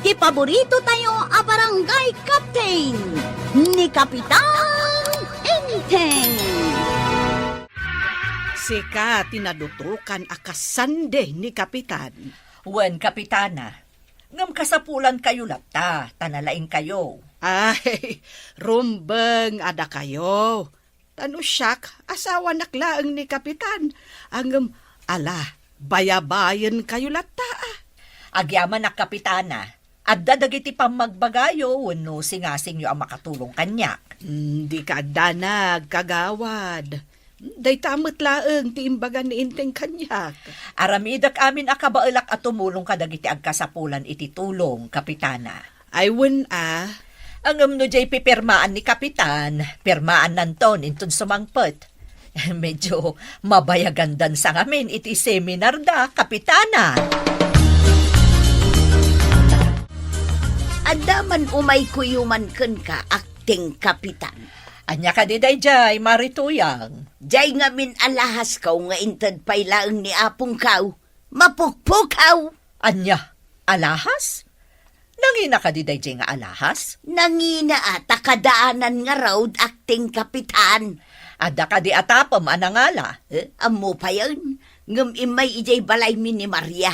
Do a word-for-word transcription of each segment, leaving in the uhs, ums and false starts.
Ti paborito tayo a barangay captain, ni Kapitan Enteng. Sika ti nadutokan a kasandi ni Kapitan. Wen, Kapitana. Ngem kasapulankayo latta, ta nalaingkayo. Ay, rumbeng a dakayo. Ta no siak, asawanak laeng ni Kapitan. Ngem, ala, bayabayenkayo latta, a. Agyamanak, Kapitana. Adda dagiti pammagbagayo wenno singasingyo a makatulong kaniak. Hmm, dika agdanag, kagawad. Dayta met laeng ti imbaga ni Enteng kaniak. Aramidek amin a kabaelak a tumulong kadagiti agkasapulan iti tulong, Kapitana. Ay, wen a. Ngem no diay pipirmaan ni Kapitan, pirmaannanton inton sumangpet. Medyo mabayagandan sa ngamin iti seminar da, Kapitana. Adda man umay kuyuman kenka, acting kapitan. Ania kadi daydiay, Mari Tuyang? Diay ngamin alahaskaw nga inted pay laeng ni apongkaw. Mapukpukaw! Ania? Alahas? Nangina kadi daydiay nga alahas? Nangina a, ta kadaanan ngarud, acting kapitan. Adda kadi a tapem a nangala? Eh, ammo payen, ngem immay idiay balaymi ni Maria.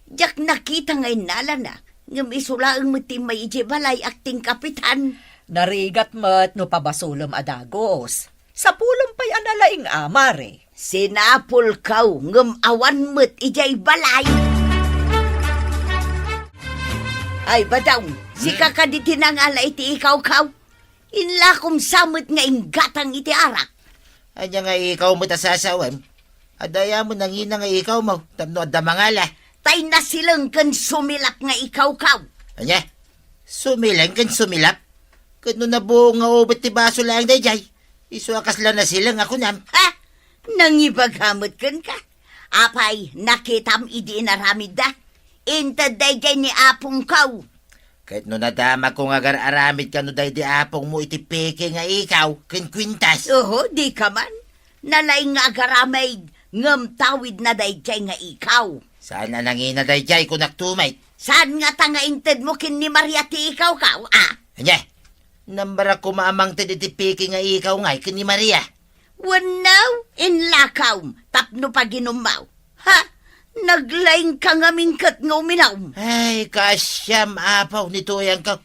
Diak nakita nga innalana, ngem isu laeng met ti immay idiay balay, acting kapitan. Narigat met no pabasolem a dagus. Sapulem pay a nalaing a, Mare. Sinapulkaw ngem awan met idiay balay. Ay, Badong, sika kadi ti nangala iti ikawkaw? Inlakom sa met nga inggatang iti arak. Ania nga ikaw met a sasawem? Adda aya met nangina nga ikawmo tapno adda mangala? Tay nasileng ken sumilap nga ikawkaw. Ania? Sumileng ken sumilap? Ket no nabuong nga ubet ti baso laeng daydiay, isu a kasla nasileng a kunam. Ha? Nangibaga met kenka? Apay, nakitam idi inaramidda? Inted daydiay ni apongko. Ket no nadamagko nga agar-aramid kano daydi apongmo iti peke nga ikaw ken kwintas. Oho, dika man. Nalaing nga agaramid, ngem tawidna daydiay nga ikaw. Saan a nangina daydiay, kunak tumet. Saan ngata nga intedmo ken ni Maria ti ikawkaw, a? Ania? Nambarak koma a mangted iti peke nga ikaw ngay ken ni Maria. Wenno, inlakaw tapno paginummaw. Ha? Naglaingka ngamin ket nga uminum. Ay, kaasiam, apo, ni Tuyangko.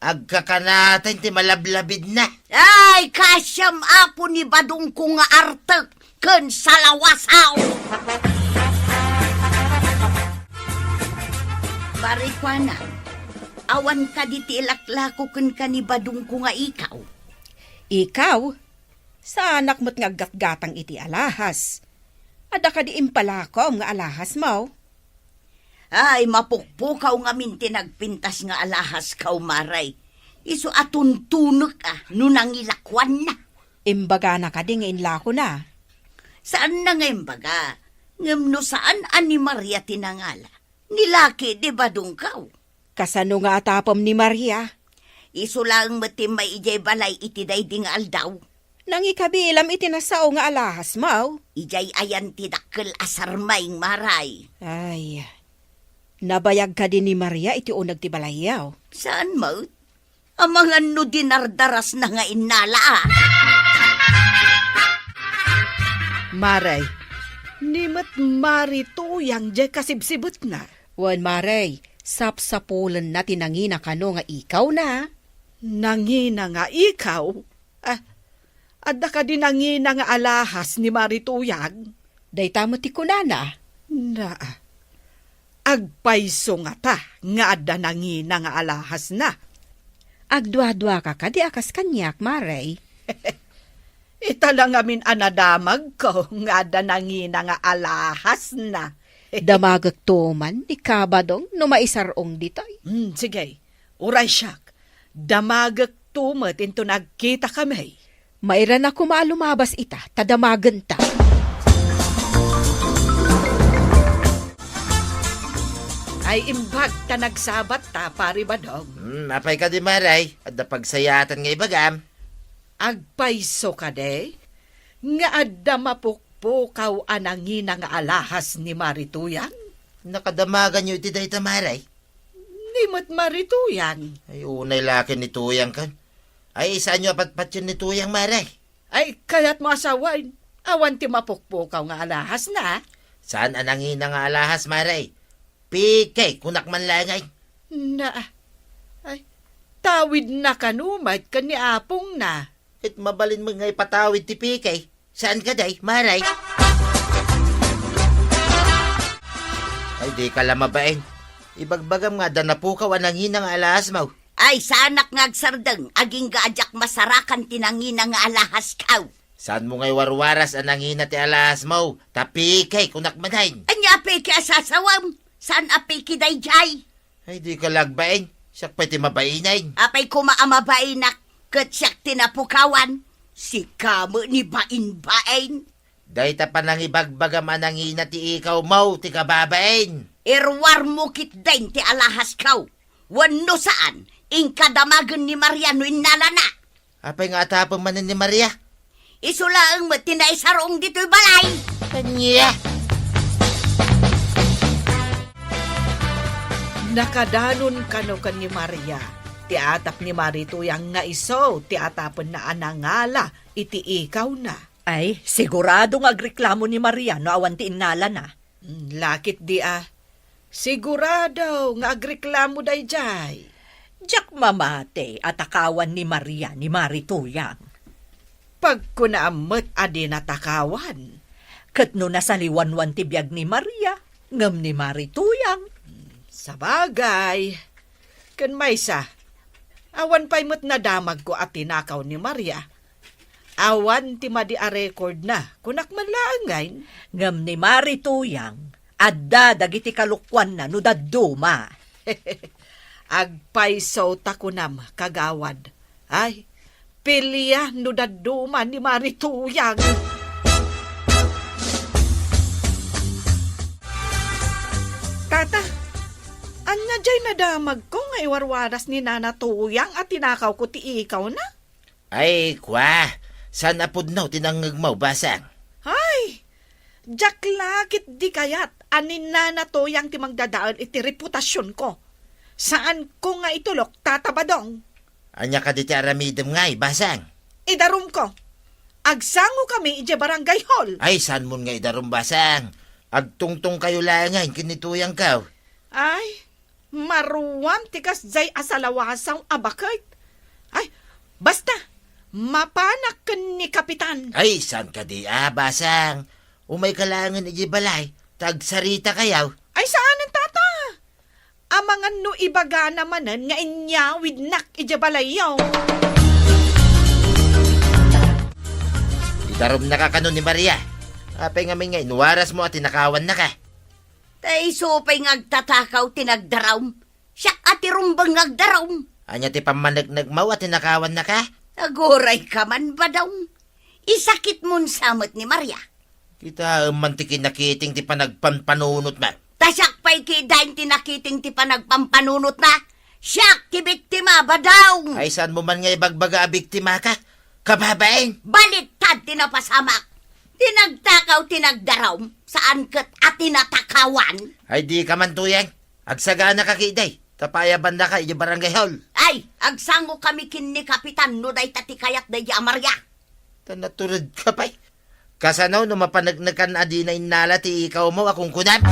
Agkakanatan ti malablabidna. Ay, kaasiam, apo, ni Badongko nga artek ken salawasaw. Barikuana, awan kadi ti ilaklako kenka ni Badongko nga ikaw? Ikaw? Saanak met nga aggatgatang iti alahas. Adda kadi impalakom nga alahasmo? Ay, mapukpukaw ngamin ti nagpintas nga alahaskaw, Mare. Isu a tuntunek a no nangilakuanna. Imbagana kadi nga inlakona? Saanna nga imbaga, ngem no saan a ni Maria ti nangala, ni laki di Badongko. Kasano nga atapem ni Maria? Isu laeng met ti immay idiay balay iti daydi nga aldaw. Nangikabilam iti nasao nga alahasmo? Idiay ayan ti dakkel a sarmaing, Mare. Ay, nabayag kadi ni Maria iti uneg ti balayyo? Saan met? Amangan no dinardarasna nga innala, a. Mare, ni met Mari Tuyang diay kasibsibetna. Wen, Mare, sapsapulenna ti nangina kano nga ikawna. Nangina nga ikaw? Ah, adda kadi nangina nga alahas ni Mari Tuyang? Dayta met ti kunana. Naa, agpayso ngata nga adda nangina nga alahasna? Agduaduaka kadi a kas kaniak, Mare? Ita la ngamin a nadamagko nga adda nangina nga alahasna. Damagekto man ni Kabadong no maisar-ong ditoy. Hmm, sige. Uray siak, damagekto met inton agkitakami. Mairana koma a lumabas ita, ta damagenta. Ay, imbag ta nagsabat ta, Pari Badong. Hmm, apay kadi, Mare? Adda pagsayaatan nga ibagam? Agpayso kadi nga adda mapukpukaw a nangina nga alahas ni Mari Tuyang? Nakadamaganyo iti dayta, Mare? Ni met Mari Tuyang. Ay, unay la ken ni Tuyang kan. Ay, saanyo a patpatien ni Tuyang, Mare? Ay, kayatmo a sawen, awan ti mapukpukaw nga alahasna? Saan a nangina nga alahas, Mare? Pikay, kunak man laeng. Na, ay, tawidna kano met ken ni apongna. Ket mabalin met nga ipatawid ti pikay. Saan kadi, Mare? Ay, dika la mabain. Ibagbagam nga adda napukaw a nangina nga alahasmo. Ay, saanak nga agsardeng, agingga a diak masarakan ti nangina nga alahaskaw. Saanmo nga iwarwaras a nangina ti alahasmo, ta pikay, kunak manen. Ania a pikay a sasawem? Saan a pikay daydiay? Ay, dika la agbain. Siak pay ti mabainen. Apay koma a mabainak ket siak ti napukawan? Sika met ni bainbain. Dayta panangibagbagam a nangina ti ikawmo ti kababain. Iruarmo ketdin ti alahaskaw. Wenno saan, inka damagen ni Maria no innalana. Apay nga atapem manen ni Maria? Isu laeng met ti naisarong ditoy balay. Ania? Nakadanon kano ken ni Maria ti atap ni Mari Tuyang nga isu ti atapenna a nangala iti ikawna. Ay, sigurado nga agreklamo ni Maria no awan ti innalana. Mm, lakit di a. Sigurado nga agreklamo daydiay. Diak mamati a takawan ni Maria ni Mari Tuyang. Pagkunaam met a di natakawan. Ket no nasaliwanwan ti biag ni Maria, ngem ni Mari Tuyang. Sabagay. Ken maysa, awan pay met nadamagko a tinakaw ni Maria. Awan ti madi a record na, kunak man laeng ngay. Ngem ni Mari Tuyang, adda dagiti kalokuanna no dadduma. Agpayso ta kunam, kagawad. Ay, pilia no dadduma ni Mari Tuyang. Tata, ania jay nadamagko nga iwarwaras ni Nana Tuyang a tinakawko ti ikawna? Ay, kua, saan a pudno ti nangngegmo, Basang? Ay, diak la ketdi kayat a ni Nana Tuyang ti mangdadael iti reputasionko. Saanko nga itulok, Tata Badong. Ania kadi ti aramidem ngay, Basang? Idarumko. Agsangokami idiay barangay hall. Ay, saanmon nga idarum, Basang? Agtungtongkayo laengen ken ni Tuyangko. Ay, maruam ti kasdiay a salawasaw a baket. Ay, basta, mapanak ken ni Kapitan. Ay, saan kadi a, Basang? Umayka laengen idiay balay, ta agsaritakayo. Ay, saanen, Tata. Amangan no ibagana manen nga inyawidnak idiay balayyo. Idarumnaka kano ni Maria. Apay ngamin nga inwarasmo a tinakawannaka? Ta isu pay nga agtatakaw ti nagdarum. Siak a ti rumbeng nga agdarum. Ania ti pammaneknekmo a tinakawannaka? Agurayka man, Badong. Isakitmon sa met ni Maria. Kitaem man ti kinakiting ti panagpampanunotna. Ta siak pay ketdin ti nakiting ti panagpampanunotna. Siak ti biktima, Badong. Ay, saanmo man nga ibagbaga a biktimaka? Kababain! Baliktad ti napasamak. Ti nagtakaw ti nagdarum, saan ket a ti natakawan. Ay, dika man, Tuyang. Agsaganaka ketdi. Ta paayabannaka idiay barangay hall. Ay, agsangokami ken ni Kapitan no dayta ti kayat daydi a Maria. Ta naturedka pay. Kasano no mapaneknekan a dina innala ti ikawmo a kunkunam?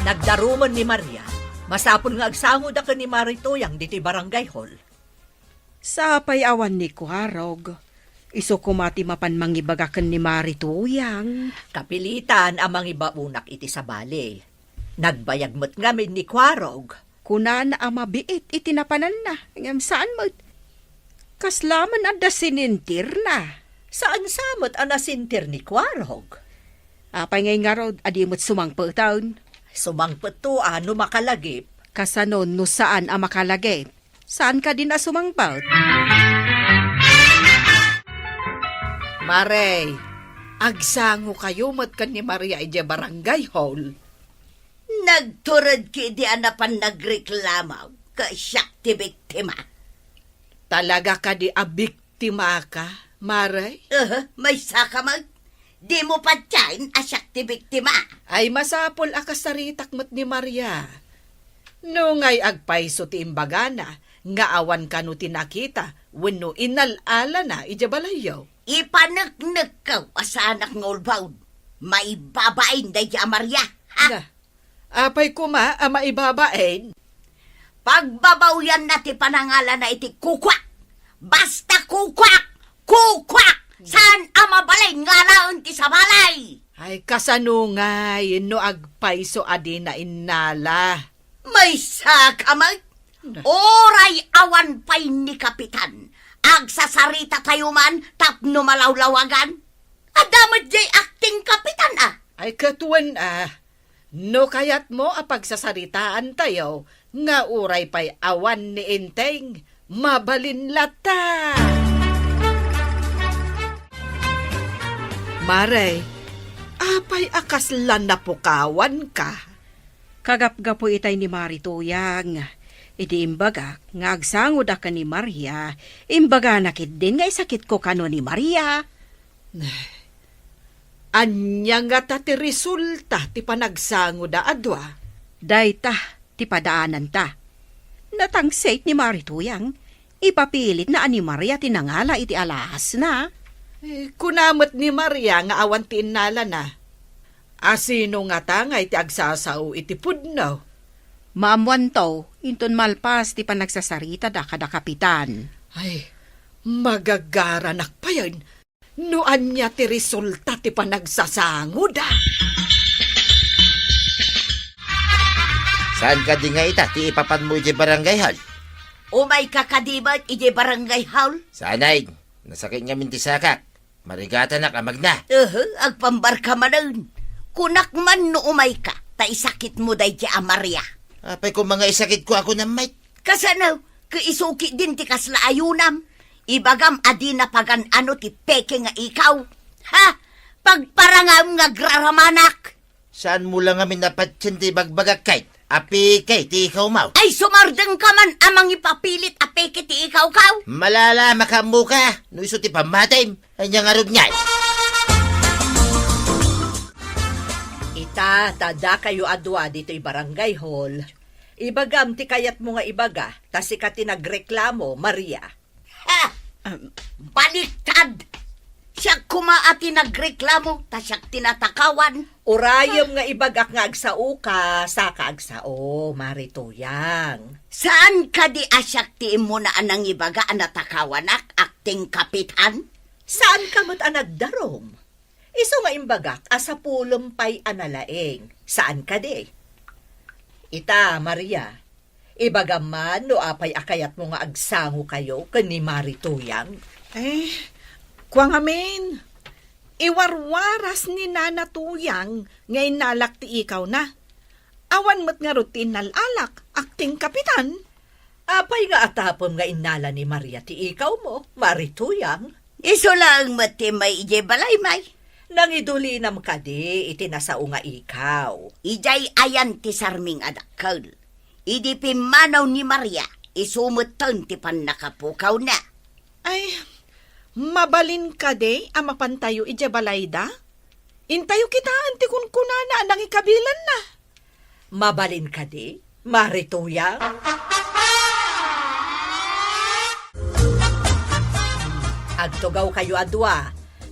Nagdarumen ni Maria. Masapul nga agsangoda ken ni Mari Tuyang ditoy barangay hall. Sapay awan ni Kuarog. Isu koma ti mapan mangibaga ken ni Mari Tuyang. Kapilitan a mangibaonak iti sabali. Nagbayag met ngamin ni Kuarog. Kunana a mabiit iti napananna, ngem saan met. Kasla man adda sinintirna. Saan sa met a nasintir ni Kuarog? Apay ngay ngarud a di met sumangpeten? Sumangpet to a no makalagip. Kasano no saan a makalagip? Saan kadin a sumangpet? Mare, agsangokayo met ken ni Maria idiay barangay hall. Nagtured ketdi a napan nagreklamo ket siak ti biktima. Talaga kadi a biktimaka, Mare? Aha, maysaka met. Dimo patiaen a siak ti biktima. Ay, masapul a kasaritak met ni Maria. No ngay agpayso ti imbagana nga awan kano ti nakita wenno inal-alana idiay balayyo. Ipaneknekkaw a saanak nga ulbaon. Maibabain daydi a Maria. Ha? Na, apay koma a maibabain? Pagbabawianna ti panangalana iti kukuak. Basta kukuak! Kukuak! Saan a mabalin nga alaen ti sabalay! Ay, kasano ngay no agpayso a dina innala? Maysa ka met! Na. Uray awan pay ni Kapitan, agsasarita tayo man tapno malawlawagan. Adda met jay acting kapitan, a. Ay, ket wen, a. No kayatmo a pagsasaritaan tayo nga uray pay awan ni Enteng, mabalin latta. Mare, apay a kasla napukawanka? Kagapgapu itay ni Mari Tuyang. Idi imbagak nga agsangoda ken ni Maria, imbagana ketdin nga isakitko kano ni Maria. Ania ngata ti resulta ti panagsangoda a dua? Dayta ti padaananta. Natangsit ni Mari Tuyang. Ipapilitna a ni Maria ti nangala iti alahasna. Eh, kuna met ni Maria nga awan ti innalana. A sino ngata nga iti agsasao iti pudno? Maammoanto, inton malpas ti panagsasaritada kada kapitan. Ay, magagaranak payen no ania ti resulta ti panagsasangoda. Saan kadi nga ita ti ipapanmo idiay barangay hall? Umayka kadi met idiay barangay hall? Saan, nasakit ngamin ti sakak. Marigatanak a magna. Ehe, agpambarka manen. Kunak man no umayka, ta isakitmo daydi a Maria. Apay koma nga isakitko a kunam met? Kasano, ket isu ketdin ti kasla ayunam. Ibagam a dina pagan-ano ti peke nga ikaw. Ha? Pagparangam nga agraramanak. Saanmo la ngamin a patien ti ibagbagak ket a peke ti ikawmo? Ay, sumardengka man a mangipapilit a peke ti ikawkaw? Malala, makaammoka, no isu ti pammatim. Ania ngarud ngay? Ita, ta dakayo a dua ditoy barangay hall. Ibagam ti kayatmo nga ibaga, ta sika ti nagreklamo, Maria. Ha! Am. Baliktad! Siak koma a ti nagreklamo, ta siak ti natakawan. Urayem nga ibagak nga agsaoka, saka agsao, Mari Tuyang. Saan kadi a siak ti immuna a nangibaga a natakawanak, akting kapitan? Saanka met a nagdarum? Isu nga imbagak a sapulem pay a nalaing. Saan kadi? Ita, Maria, ibagam man no apay a kayatmo nga agsangokayo ken ni Mari Tuyang? Eh, kua ngamin, iwarwaras ni Nana Tuyang nga innalak ti ikawna. Awan met ngarud ti innal-alak, akting kapitan. Apay nga atapem nga innala ni Maria ti ikawmo, Mari Tuyang? Isu laeng met ti immay idiay balay, may. Nangidulinam kadi iti nasao nga ikaw? Idiay ayan ti sarming a dakkel. Idi pimmanaw ni Maria, isu metten ti pannakapukawna. Ay, mabalin kadi a mapantayo idiay balayda? Intayo kitaen ti kunkunana a nangikabilanna. Mabalin kadi, Mari Tuyang? Agtugawkayo a dua,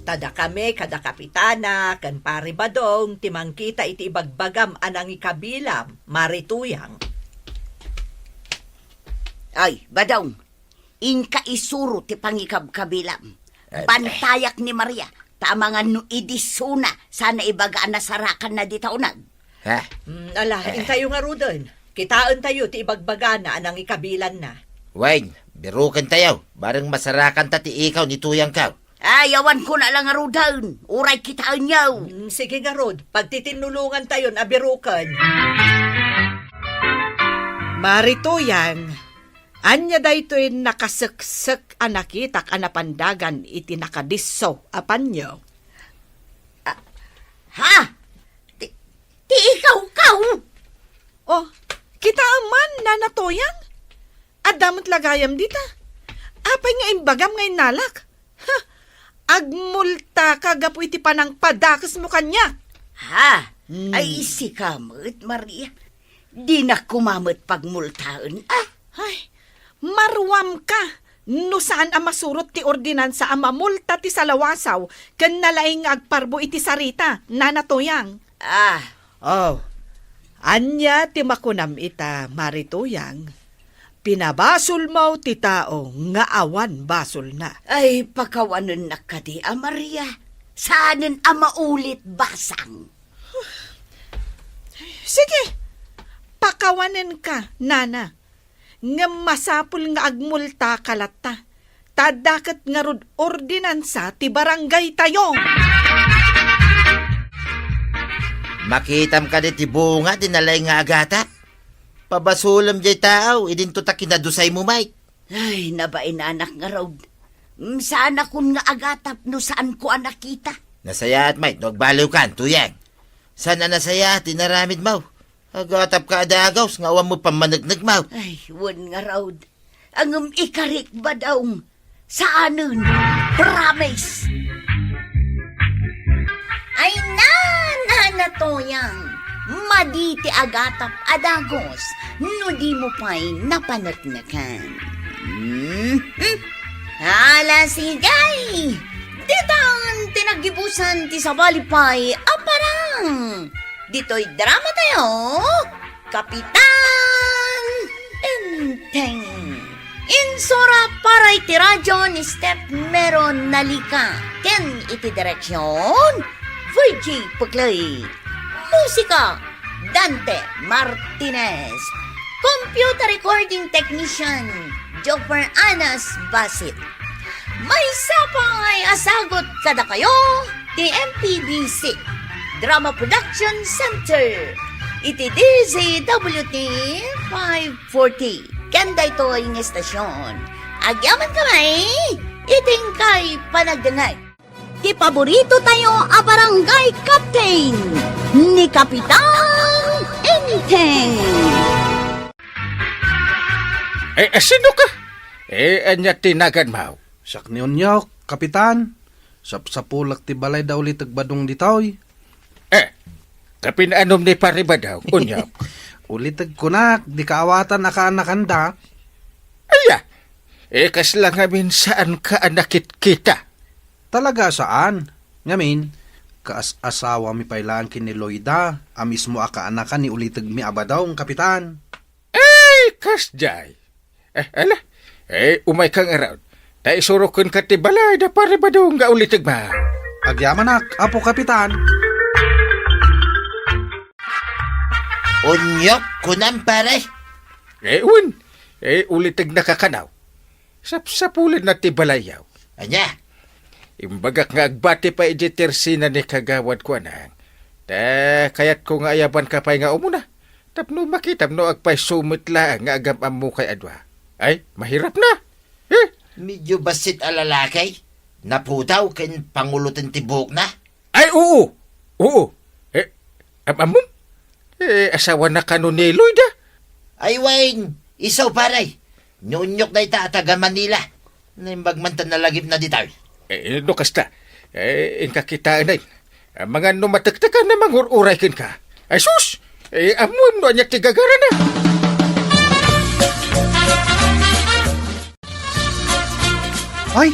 ta dakami kada kapitana ken Pari Badong ti mangkita iti ibagbagam a nangikabilam, Mari Tuyang. Ay, Badong, inka isuro ti pangikabkabilam. Eh, bantayak ni Maria, ta amangan no idi isuna, saan a ibaga a nasarakanna dita uneg. Ha? Mm, ala, eh, intayo ngaruden. Kitaentayo ti ibagbagana a nangikabilanna. Wen, birukentayo, bareng masarakanta ti ikaw ni Tuyangko. Ay, awan koma la ngaruden. Uray kitaenyo. Mm, sige ngarud, pagtitinnulongantayon a biruken. Mari Tuyang, ania daytoy nakaseksek a nakitak a napandagan iti nakadisso a panyo? Ah, ha? Ti, ti ikawkaw? Oh, kitaem man, Nana Tuyang? Adda met la gayam dita. Apay nga imbagam nga innalak? Ha! Agmultaka gapu iti panangpadakesmo kaniak. Ha? Hmm. Ay, sika met, Maria. Dinak koma met pagmultaen, a? Ay, maruamka no saan a masurot ti ordinansa a mamulta ti salawasaw ken nalaing nga agparbo iti sarita, Nana Toyang. Ah. Oh, ania ti makunam ita, Mari Toyang? Pinabasolmo ti tao nga awan basolna. Ay, pakawanennak kadi a Maria. Saanen a maulit basang. Sige, pakawanenka, Nana. Ngem masapul nga agmultaka latta. Ta adda ket ngarud ordinansa ti barangaytayo. Makitam kadi ti bunga ti nalaing nga agatap? Pabasolem jay tao, idinto ta kinadusaymo, Mike. Ay, nabainanak ngarud. Mm, saanakon nga agatap no saanko a nakita. Nasayaat, Mike, no agbaliwkan, Toyang. Saan a nasayaat ti inaramidmo? Agatapka a dagus nga awan met pammaneknekmo. Ay, wen ngarud. Ngem ikarik, Badong. Saanen. Promise. Ay, Nana Toyang, madi ti agatap a dagus no dimo pay napaneknekan. Hmm? Ala, sige. Ditan ti naggibusan ti sabali pay a parang. Ditoy drama tayo, Kapitan Enteng. Insura para iti radyo ni Steph Meron Nalika ken iti direksyon, Virgie Puglay. Musika, Dante Martinez. Computer recording technician, Joffer Anas Basit. Maysa pay a sagut kadakayo ti M P B C Drama Production Center iti D Z W T five forty. Ken daytoy nga estasyon, agyamankami iti inkay panagdengngeg. Ti paborito tayo a barangay captain, ni Kapitan Enteng. Eh, eh, sino ka? Eh, ania ti naganmo? Siak ni Onyok, Kapitan. Sapsapulak ti balay da Uliteg Badong ditoy. Eh, kapin-anom ni Pare Badong, Onyok? Uliteg kunak, di kaawatan a kaanakanda. Aya, eh, kasla ngamin saanka a nakitkita? Talaga saan. Ngamin, kaas-asawami pay laeng ken ni Loida a mismo a kaanakan ni Ulitegmi a Badong, Kapitan. Ay, kasdiay. Eh, ala. Eh, umayka ngarud. Ta isurokenka ti balay da Pare Badong nga Ulitegmi. Agyamanak, Apo Kapitan. Onyok, kunam, pare. Eh, wen. Eh, ulitegna kakanaw. Sapsapulenna ti balayyo. Ania? Imbagak nga agbati pay idiay tersina ni Kagawad Kuanang. Ta kayatko nga ayabanka pay nga umuna. Tapno makitam no agpayso met laeng nga agam-ammokay a dua. Ay, mahirapna. Eh? Medio bassit a lalaki. Napudaw ken panguloten ti buokna. Ay, oo. Oo. Eh, am-, ammom? Eh, asawana kano ni Loida? Ay, wen, isu, pare. Ni Onyok dayta a taga Manila. Naimbag man ta nalagipna ditoy. Eh, no kasta, eh, inka kitaenay. Amangan no matektekan a mangur-uray kenka. Ay, sus! Eh, ammom no ania ti gagarana. Ay,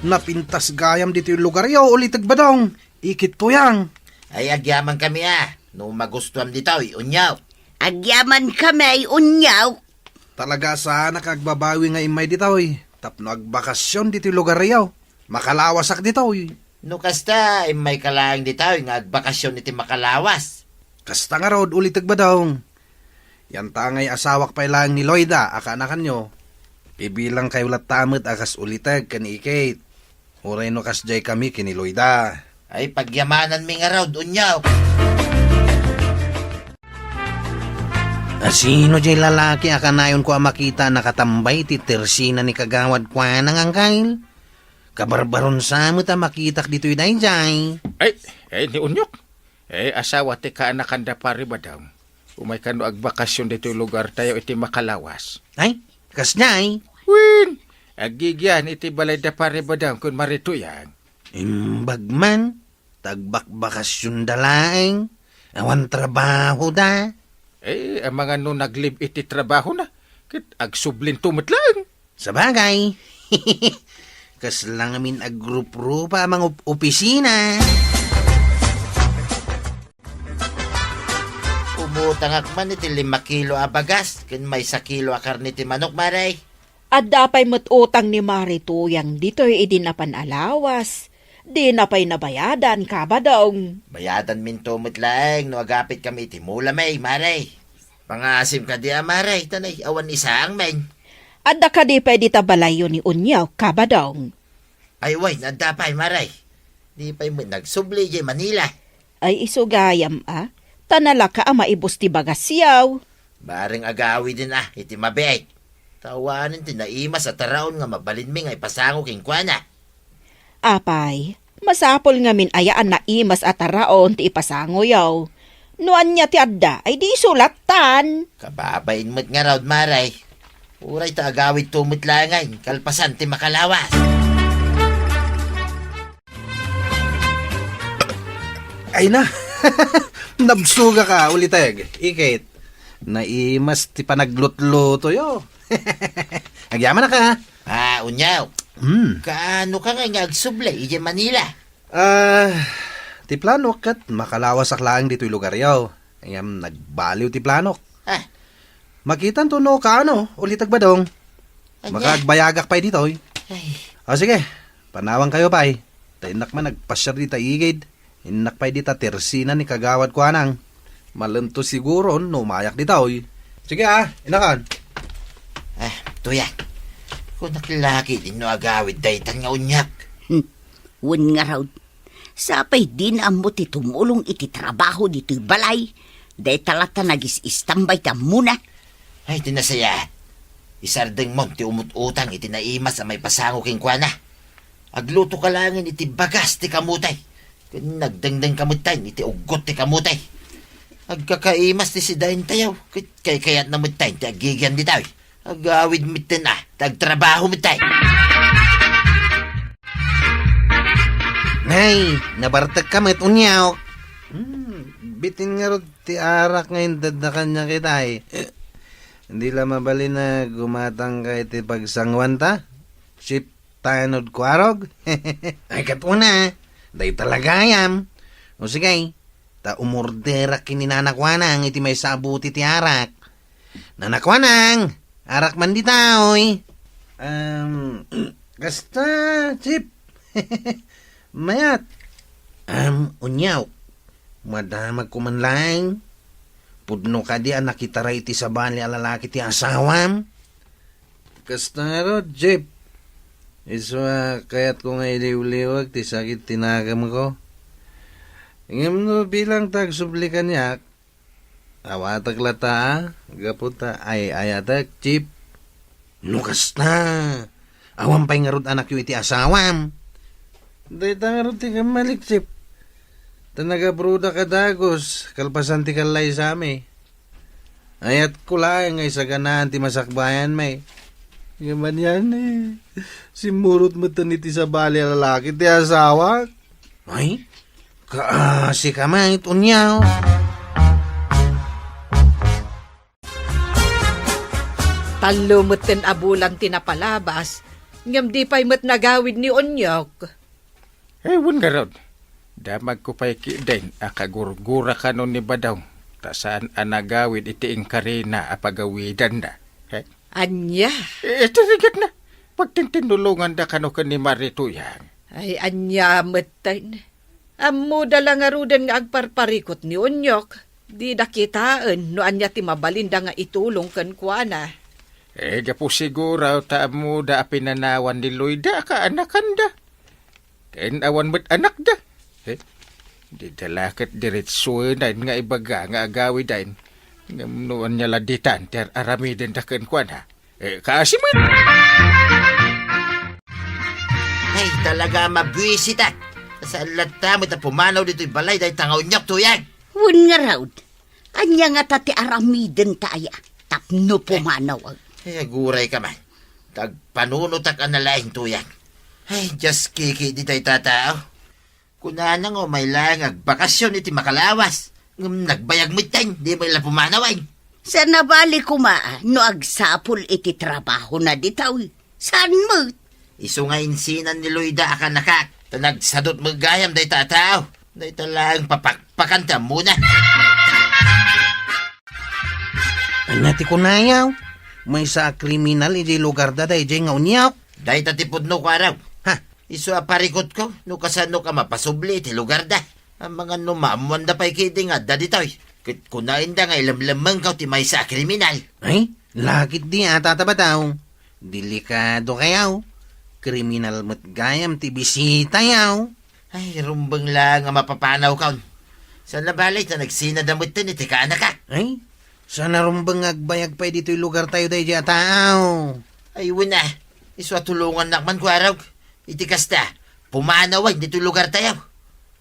napintas gayam ditoy lugaryo, Ulitek Badong. Ikit Tuyang. Ay, agyamankami a. No magustuam ditoy, Onyok. Agyamankami, Onyok. Talaga saanak a agbabawi nga immay ditoy. Tapno agbakasyon ditoy lugaryo. Makalawasak ditoy. No kasta, immayka laeng ditoy nga agbakasyon iti makalawas. Kasta ngarud, Ulitek Badong. Yantangay asawak pay laeng ni Loida a kaanakanyo. Ibilangkayo latta met a kas Ulitek ken Ikit. Uray no kasdiay kami ken ni Loida. Ay, pagyamananmi ngarud, Onyok. A sino jay lalaki a kanayonko a makita a nakatambay iti tersina ni Kagawad Kuanang, Angkel? Kabarbaron sa met a makitak ditoy daydiay. Ay, ay, ni Onyok. Eh, asawa ti kaanakan da Pare Badong. Umay kano agbakasyon ditoy lugartayo iti makalawas. Ay, kasdiay? Wen, aggigyan iti balay da Pare Badong ken Mari Tuyang. Imbag man, ta agbakbakasyonda laeng, awan trabahoda. Eh, amangan no nag-leave iti trabahona, ket agsublinto met laeng. Sabagay, kasla ngamin agruprupa a mangup-opisina. Umutangak man iti lima kilo a bagas ken maysa kilo a karne ti manok, Mare. Adda pay met utang ni Mare Tuyang ditoy idi napan a lawas. Dina pay nabayadan, Kabadong. Bayadanminto met laeng no agapit kami iti mula, may, Mare. Pangasim kadi a, Mare, ta nay awan isaang, men. Adda kadi pay dita balayyo ni Unyaw, Kabadong? Ay, wen, adda pay, Mare. Di pay met nagsubli idiay Manila. Ay, isu gayam a, ta nalaka a maibus ti bagasyaw. Bareng agawiden a iti mabiit. Ta awanen ti naimas a taraon nga mabalinmi nga ipasango kenkuana. Apay, masapul ngamin aya a naimas a taraon ti ipasangoyo. No ania ti adda, ay di isu lattan. Kababain met ngarud, Mare. Uray ta agawidto met laengen, kalpasan ti makalawas. Ay na, nabsugak a, Uliteg. Iket, naimas ti panaglutlutoyo. Agyamanak a. Ah, Unyaw. Hmm. Kaano ka nga nga agsubli idiay Manila? Ah, ti planok ket makalawasak laeng ditoy lugaryo. Ngem nagbaliw ti planok. Ah. Makitanto no kaano, Uliteg Badong. Ania? Makaagbayagak pay ditoy. Ay. O sige, panawankayo pay. Ta innak man agpasiar dita igid. Innak pay dita tersina ni Kagawad Kuanang. Malento siguron no umayak ditoy. Sige a, innakan. Ah, Tuyang. Kunak la ketdin no agawid daytan nga Unyak. Hmm. Wen ngarud, sapay dina ammo ti tumulong iti trabaho ditoy balay, dayta latta nagis-istambay ti ammona. Ay, ti nasayaat. Isardengmon ti umut-utang iti naimas a maipasango kenkuana. Aglutoka laengen iti bagas ti kamote. Ken agdengdengka metten iti uggot ti kamote. Agkakaimas ti sidaentayo, ket kaykayatna metten ti agigian ditoy. Agawid metten a, ta agtrabaho metten. Nay, nabartekka met, Unyaw. Hmm, bitin ngarud ti arak nga inted na kaniak itay. Di la mabalin a gumatangka iti pagsanguanta, Chief Tanod Kuarog? Ay, ket una, dayta la gayam. O sige, ta umorderak ken ni Nana Kuanang iti maysa a bote ti arak. Nana Kuanang, arak man ditoy. Em, kasta, Chief. Mayat. Em, Unyaw, madamagko man laeng. Pudno kadi a nakitara iti sabali a lalaki ti asawam? Kasta ngarud, Chief. Isu a kayatko nga iliwliwek ti sakit ti nakemko. Ngem no bilang ta agsubli kaniak, awatek latta a, gapu ta ay-ayatek, Chief. No kasta, awan pay ngarud anakyo iti asawam? Dayta ngarud ti kammalik, Chief. Ta nagabrodak a dagus, kalpasan ti kallaysami. Ayatko laeng nga isaganaan ti masakbayan, may. Ngem anian, eh, simmurot metten iti sabali a lalaki ti asawak. Ay, kaasi ka met, Unyaw. Tallo metten a bulan ti napalabas, ngem di pay met nagawid ni Onyok. Eh, wen ngarud, damagko pay ketdin a kagurgura kano ni Badong, ta saan a nagawid iti inkarina a pagawidanna. Eh? Ania? Eh, iti rigatna, pagtintinnulonganda kano ken ni Mare Tuyang. Ay, ania metten? Ammoda la ngaruden nga agparparikut ni Onyok. Dida kitaen no ania ti mabalinda nga itulong kenkuana. Eh, gapu siguro ta ammoda a pinanawan ni Loida a kaanakanda. Ken awan met anakda. Eh, dida la ket diretsoen nga ibaga nga agawiden. Ngem no ania la ditan ti ar-aramidenda kenkuana. Eh, kaasi met. Ay, talaga a mabuisitak. Saan latta met a pumanaw ditoy balay dayta nga Onyok, Tuyang? Wen ngarud, ania ngata ti aramidenta aya tapno pumanaw? Ay, aguray ka man. Ta agpanunotak a nalaing, Tuyang. Ay, Dios, kiki, ditoy tatao. Kunana nga umay laeng agbakasyon iti makalawas. Ngem nagbayag metten, di met la pumanawen. Sa nabali koma, no agsapul iti trabahona ditoy. Saan met? Isu nga insinan ni Loida a kanakak, ta nagsadut met gayam dayta a tao. Dayta laeng papakpakan ti ammona. Ania ti kunayaw? Maysa a kriminal idiay lugarda daydiay nga uniak? Dayta ti pudno, Kuarog. Ha? Isu a parikutko, no kasano ka mapasubli iti lugarda. Amangan no maammoanda pay ketdi nga adda ditoy. Ket kunaenda nga ilemlemmengko ti maysa a kriminal. Ay, lakit di a, Tata Batao. Delikado kayaw. Kriminal met gayam ti bisitayaw. Ay, rumbeng la nga mapapanawkon. Saan nabali ta nagsinada metten iti kaanakak. Ay, saan a rumbeng nga agbayag pay ditoy lugartayo daydiay a tao. Ay, wen a. Isu a tulongannak man, Kuarog. Iti kasta, pumanawen ditoy lugartayo.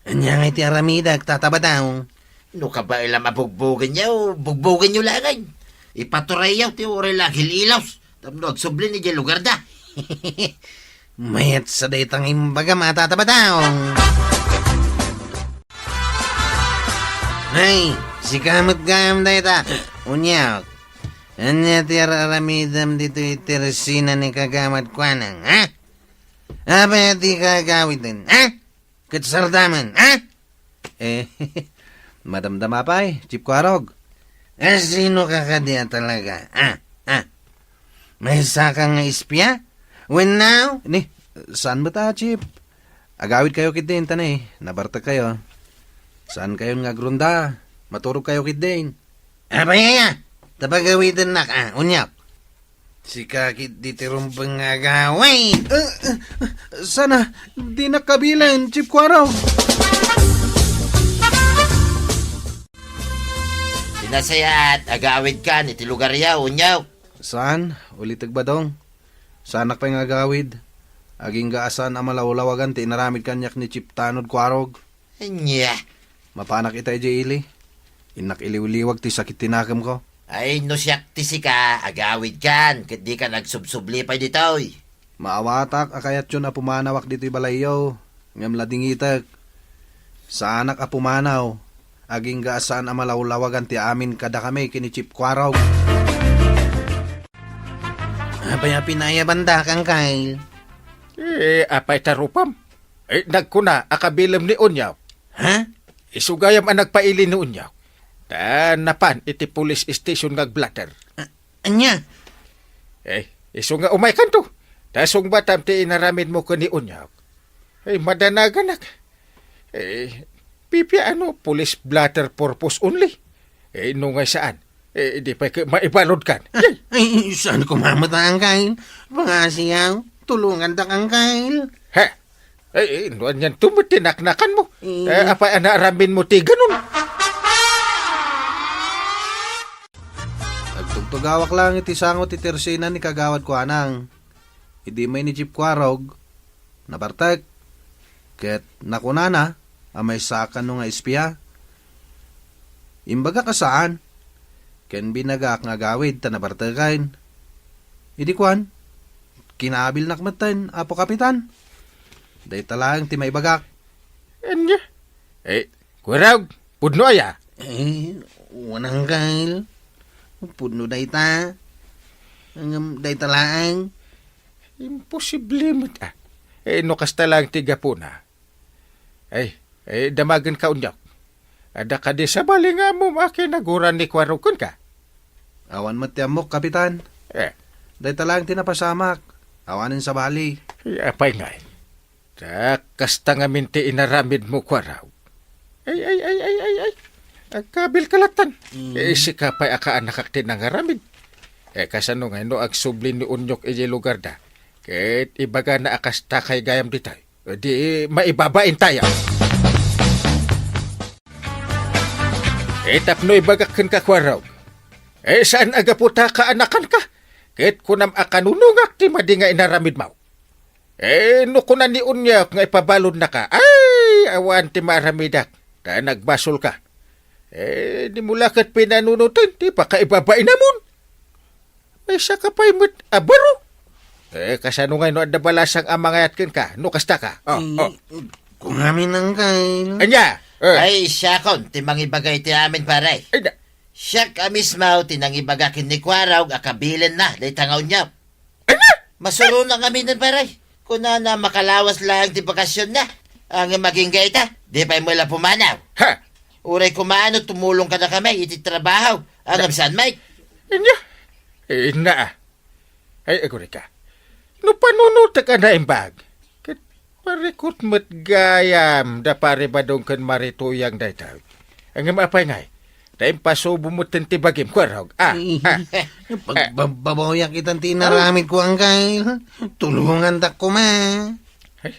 Ania ngay ti aramidek, Tata Batao? No kabaelam a bugbogenyo, bugbogenyo laengen. Ipaturayyo ti uray la agil-ilos tapno agsubli idiay lugarda. Mayat sa dayta nga imbagam a, Tata Batao. Ay, sika met gayam dayta. Uniak. Ania ti ar-aramidem ditoy tersina ni Kagawad Kuanang, ha? Apay a dika agawiden, ha? Ket sardamen, ha? Eh, madamdama pay, Chief Kuarog. Eh, sino ka kadi a talaga, ha? Ha? Maysa ka nga espia? Wen now? Ni, saan met a, Chief? Agawid kayo ketdin, ta ni, nabartek kayo. Saan kayon nga agronda? Maturog kayo ketdin. Apay aya? Ta pagawidennak, a, uniak. Sika ketdi ti rumbeng nga agawid. Eh, eh, sana, dinak kabilen, Chief Kuarog. Ti nasayaat, agawidkan iti lugaryo, uniak. Saan, ulitek, Badong. Saanak pay nga agawid. Agingga a saan a malawlawagan ti inaramid kaniak ni Chief Tanod Kuarog. Ania? Mapanak ita idiay ili. Innak iliwliwag ti sakit ti nakemko. Ay, no siak ti sika, agawidkan, ket dikan agsubsubli pay ditoy. Maawatak a kayatyon a pumanawak ditoy balayyo, ngem ladingitek. Saanak a pumanaw, agingga a saan a malawlawagan ti amin kadakami ken ni Chief Kuarog. Apay a pinayabandak, Angkel? Eh, apay ta rupam? Eh, nagkuna a kabilem ni Unyaw. Ha? Isu gayam a nagpaili ni Unyaw. Ta napan iti police station nga agblatter. A-, ania? Eh, isu nga umaykanto. Ta sungbatam ti inaramidmo ken ni Unyaw. Eh, madanaganak. Eh, pipiano police blotter purpose only? Eh, no nga saan? Eh, di pay ket maibaludkan. Ay, ay, saan ko mamataang, Kyle? Pangasiyaw, tulungandak, Kyle. He? Eh, eh, no anian to met ti naknakanmo? Eh. Eh, apay a naaraminmo ti ganun? Agtugtugawak lang iti sango ti tersina ni Kagawad Kuanang. Idi may ni Chief Kuarog, nabartek, ket nakunana a maysa a kano nga espia. Imbagak a saan, ken binagak nga agawid ta nabarteken. Idi kuan, kinaabilnak metten, Apo Kapitan. Dayta laeng ti maibagak. Ania? Eh, Kuarog, pudno aya? Eh, wen, Angkel. Pudno dayta. Ngem dayta laeng. Imposible met, a. Eh, no kasta laeng ti gapuna. Ay, eh, damagenka, Unyaw. Adda kadi sabali nga ammom a kinaguran ni Kuarog kenka? Awan met ti ammok, Kapitan. Eh. Dayta laeng ti napasamak. Awanen sabali. Ay, apay ngay? Ta kasta ngamin ti inaramidmo, Kuarog. Ay, ay, ay, ay, ay, ay. Agkabilka lattan. Mm. Eh, sika pay a kaanakak ti nangaramid. Eh, kasano ngay no agsubli ni Unyok idiay lugarda? Ket ibagana a kasta kay gayam ditoy. Di maibabain tayo. Eh, tapno ibagak kenka, Kuarog. Eh, saan a gapu ta kaanakanka? Ket kunam a kanunongak ti madi nga inaramidmo. Eh, no kuna ni Unyok nga ipabaludnaka, ay, awan ti maaramidak, ta nagbasolka. Eh, dimo la ket pinanunoten ti pakaibabainamon. Maysa ka pay met a baro. Eh, kasano ngay no adda balasang a mangayat kenka? No kasta ka? Oh, oh. Kungamin, Angkel. Anya? Eh. Ay, siakon ti mangibaga iti amin, pare. Ay, na- Siak a mismo ti nangibaga ken ni Kuarog a kabilenna dayta nga unyok. Anya? Masurona ngamin, pare. Kunana, makalawas laeng ti bakasionna. Ngem agingga ita, di pay met la pumanaw. Ha? Uray kumano tumulong kadakami iti trabaho. Ngem saan met? Anya? Eh, na. Ay, agurayka. No panunotek a naimbag, ket parikot met gayam da Pare Badong ken Mari Tuyang dayta. Ngem apay ngay, ta impasubo metten ti bagim, Kuarog. Ah, ah. Pagbababawiak itan ti inaramidko, Angkel. Tulongandak koma. Ay,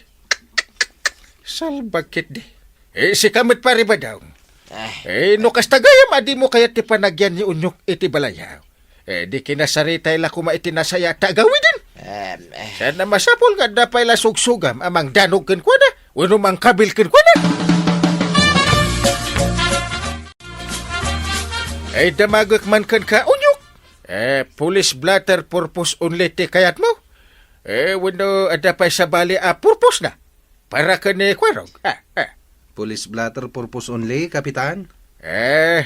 salbag ketdi. Eh, sika met, Pare Badong. Ah. Eh, no kasta gayam a dimo kayat ti panagyan ni Unyok iti balayyo. Eh, di kinasaritay la koma iti nasayaat a agawiden. Em, eh. Saan a masapul nga adda pay la sugsugam a mangdanog kenkuana wenno mangkabil kenkuana? Eh, damagek man kenka, Unyok. Eh, police blotter purpose only ti kayatmo? Eh, wenno adda pay sabali a purpose na? Para ken ni Kuarog. Ah, ah. Police blotter purpose only, Kapitan? Eh,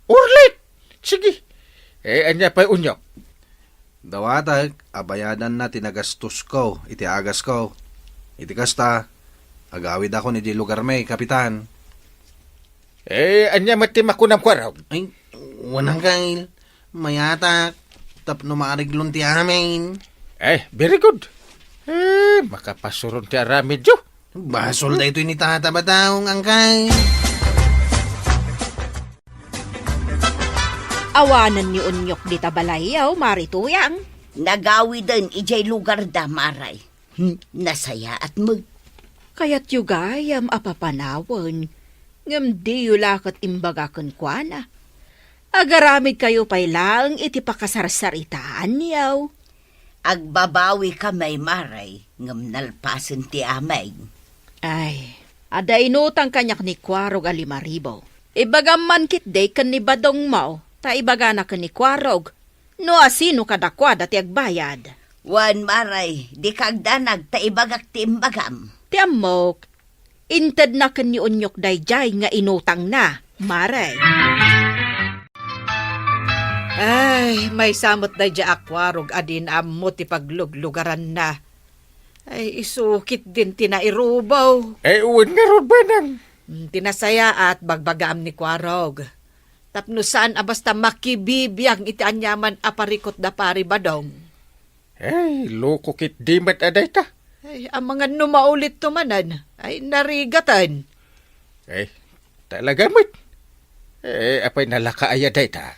urlit! Sige. Eh, ania pay, Unyok? Dawatek a bayadanna ti nagastosko iti agasko. Iti kasta, agawidakon idiay lugarmi, Kapitan. Eh, ania met ti makunam, Kuarog? Ay, wen, Angkel. Mayatak tapno maareglon ti amin. Eh, very good. Eh, makapasuron ti aramidyo. Basol daytoy ni Tata Badong, Angkel. Awanen ni Unyok dita balayyo, Mari Tuyang. Nagawiden idiay lugarda, Mari. Hmm, nasayaat met. Kayatyo gayam a papanawen, ngem diyo la ket imbaga kenkuana. Agaramidkayo pay laeng iti pakasarsaritaanyo. Agbabawikami, Mari, ngem nalpasen ti amin. Ay, adda inutang kaniak ni Kuarog a lima ribu. Ibagam man ketdi ken ni Badongmo, ta ibagana ken ni Kuarog no asino kadakuada ti agbayad. Wen, Mari, dika agdanag ta ibagak ti imbagam. Ti ammok, intedna ken ni Unyok daydiay nga inutangna, Mari. Ay, maysa met daydiay a Kuarog a dina ammo ti pagluglugaranna. Ay, isu ketdin ti nairubo. Ay, wen ngarud, Manang. Mm, ti nasayaat, bagbagaam ni Kuarog. Tapno saan a basta makibibiang iti aniaman a parikut da Pari Badong. Ay, loko ketdi met a dayta. Ay, amangan no maulitto manen, ay, narigatan. Ay, talaga met. Eh, apay, nalaka aya dayta?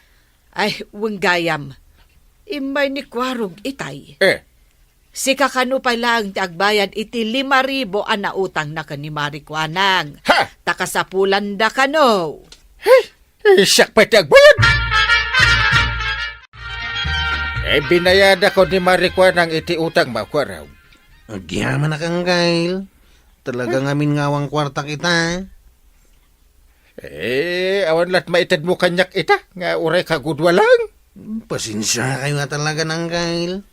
Ay, wen gayam. Immay ni Kuarog itay. Eh. Sika kano pay laeng ti agbayad iti lima ribu a nautangna ken ni Mari Kuanang. Ha? Ta kasapulanda kano. Hey! Eh, siak pay ti agbayad! Eh, binayadakon ni Mari Kuanang iti utangmo, Kuarog. Agyamanak, Angkel. Talaga ngamin nga awan kuartak ita. Eh, awan lat maitedmo kaniak ita, nga uray kagudua laeng. Pasensiakayo nga talaga, Angkel.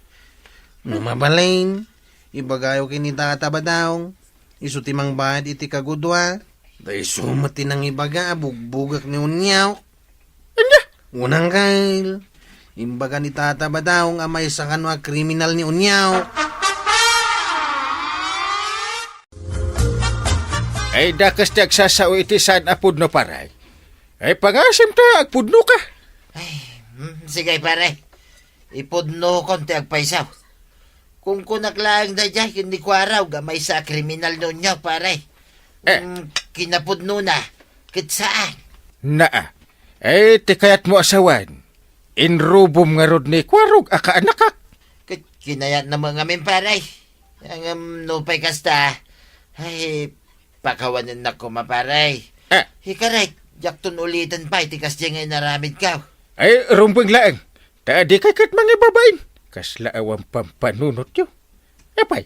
No mabalin, ibagayo ken ni Tata Badong, isu ti mangbayad iti kagudua. Ta isu met ti nangibaga a bugbugak ni Unyaw. Ania? Wen, Angkel. Imbaga ni Tata Badong a maysa kano a kriminal ni Unyaw. Ay, dakes ti agsasao iti saan a pudno, pare. Ay, pangasim ta agpudnoka. Ay, mm, sige, pare. Ipudnokon ti agpayso. Kunkunak laeng daydiay ken ni Kuarog a maysa a kriminal ni Unyaw, pare. Eh. Mm, kinapudnona, ket saan. Naa. Eh, ti kayatmo a sawen, inrubom ngarud ni Kuarog a kaanakak. Ket kinayatna met ngamin, pare. Ngem nupay kasta, ay, pakawanennak koma, pare. Eh. Ikarit, diakton uliten pay ti kasdiay nga inaramidko. Ay, rumbeng laeng. Ta dikay ket mangibabain. Kasla awan pampanunotyo. Apay,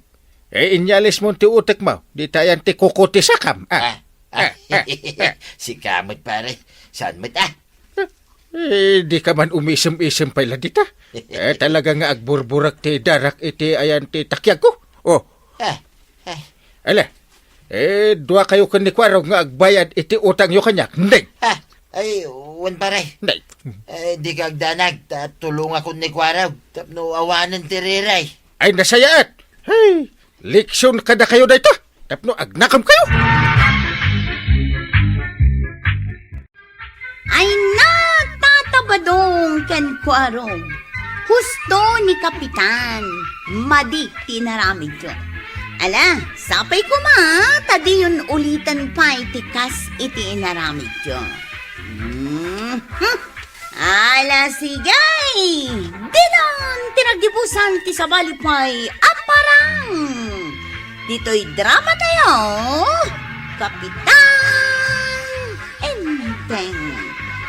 eh, inyalismon ti utekmo, dita ayan ti kukutisakam, ah. Ah, ah, ah, ah. Sika met, pare. Saan met, ah? Eh, Eh, di ka man umisem-isem pay la dita. Eh, talaga nga agburburek ti darak iti ayan ti takiagko. Oh. Eh, eh. Ala, eh, dua kayo ken ni Kuarog nga agbayad iti utangyo kaniak. Ndeng. Ah, ay, wen pare. Ndeng. Eh, di ka agdanag, ta tulongakon ni Kuarog. Tapno awanen ti riray. Ay, nasayaat. Hey, leksion kada kayo dayta. Tapno agnakam kayo. Ay, natatabadong ken Kuarog. Husto ni Kapitan. Madi ti inaramidyo. Ala, sapay koma, ta diyon uliten pay ti kas iti inaramidyo. Mhm. Ala, sige! Dinon ti naggibusan ti sabali pay a parang! Ditoy drama tayo, Kapitan Enteng.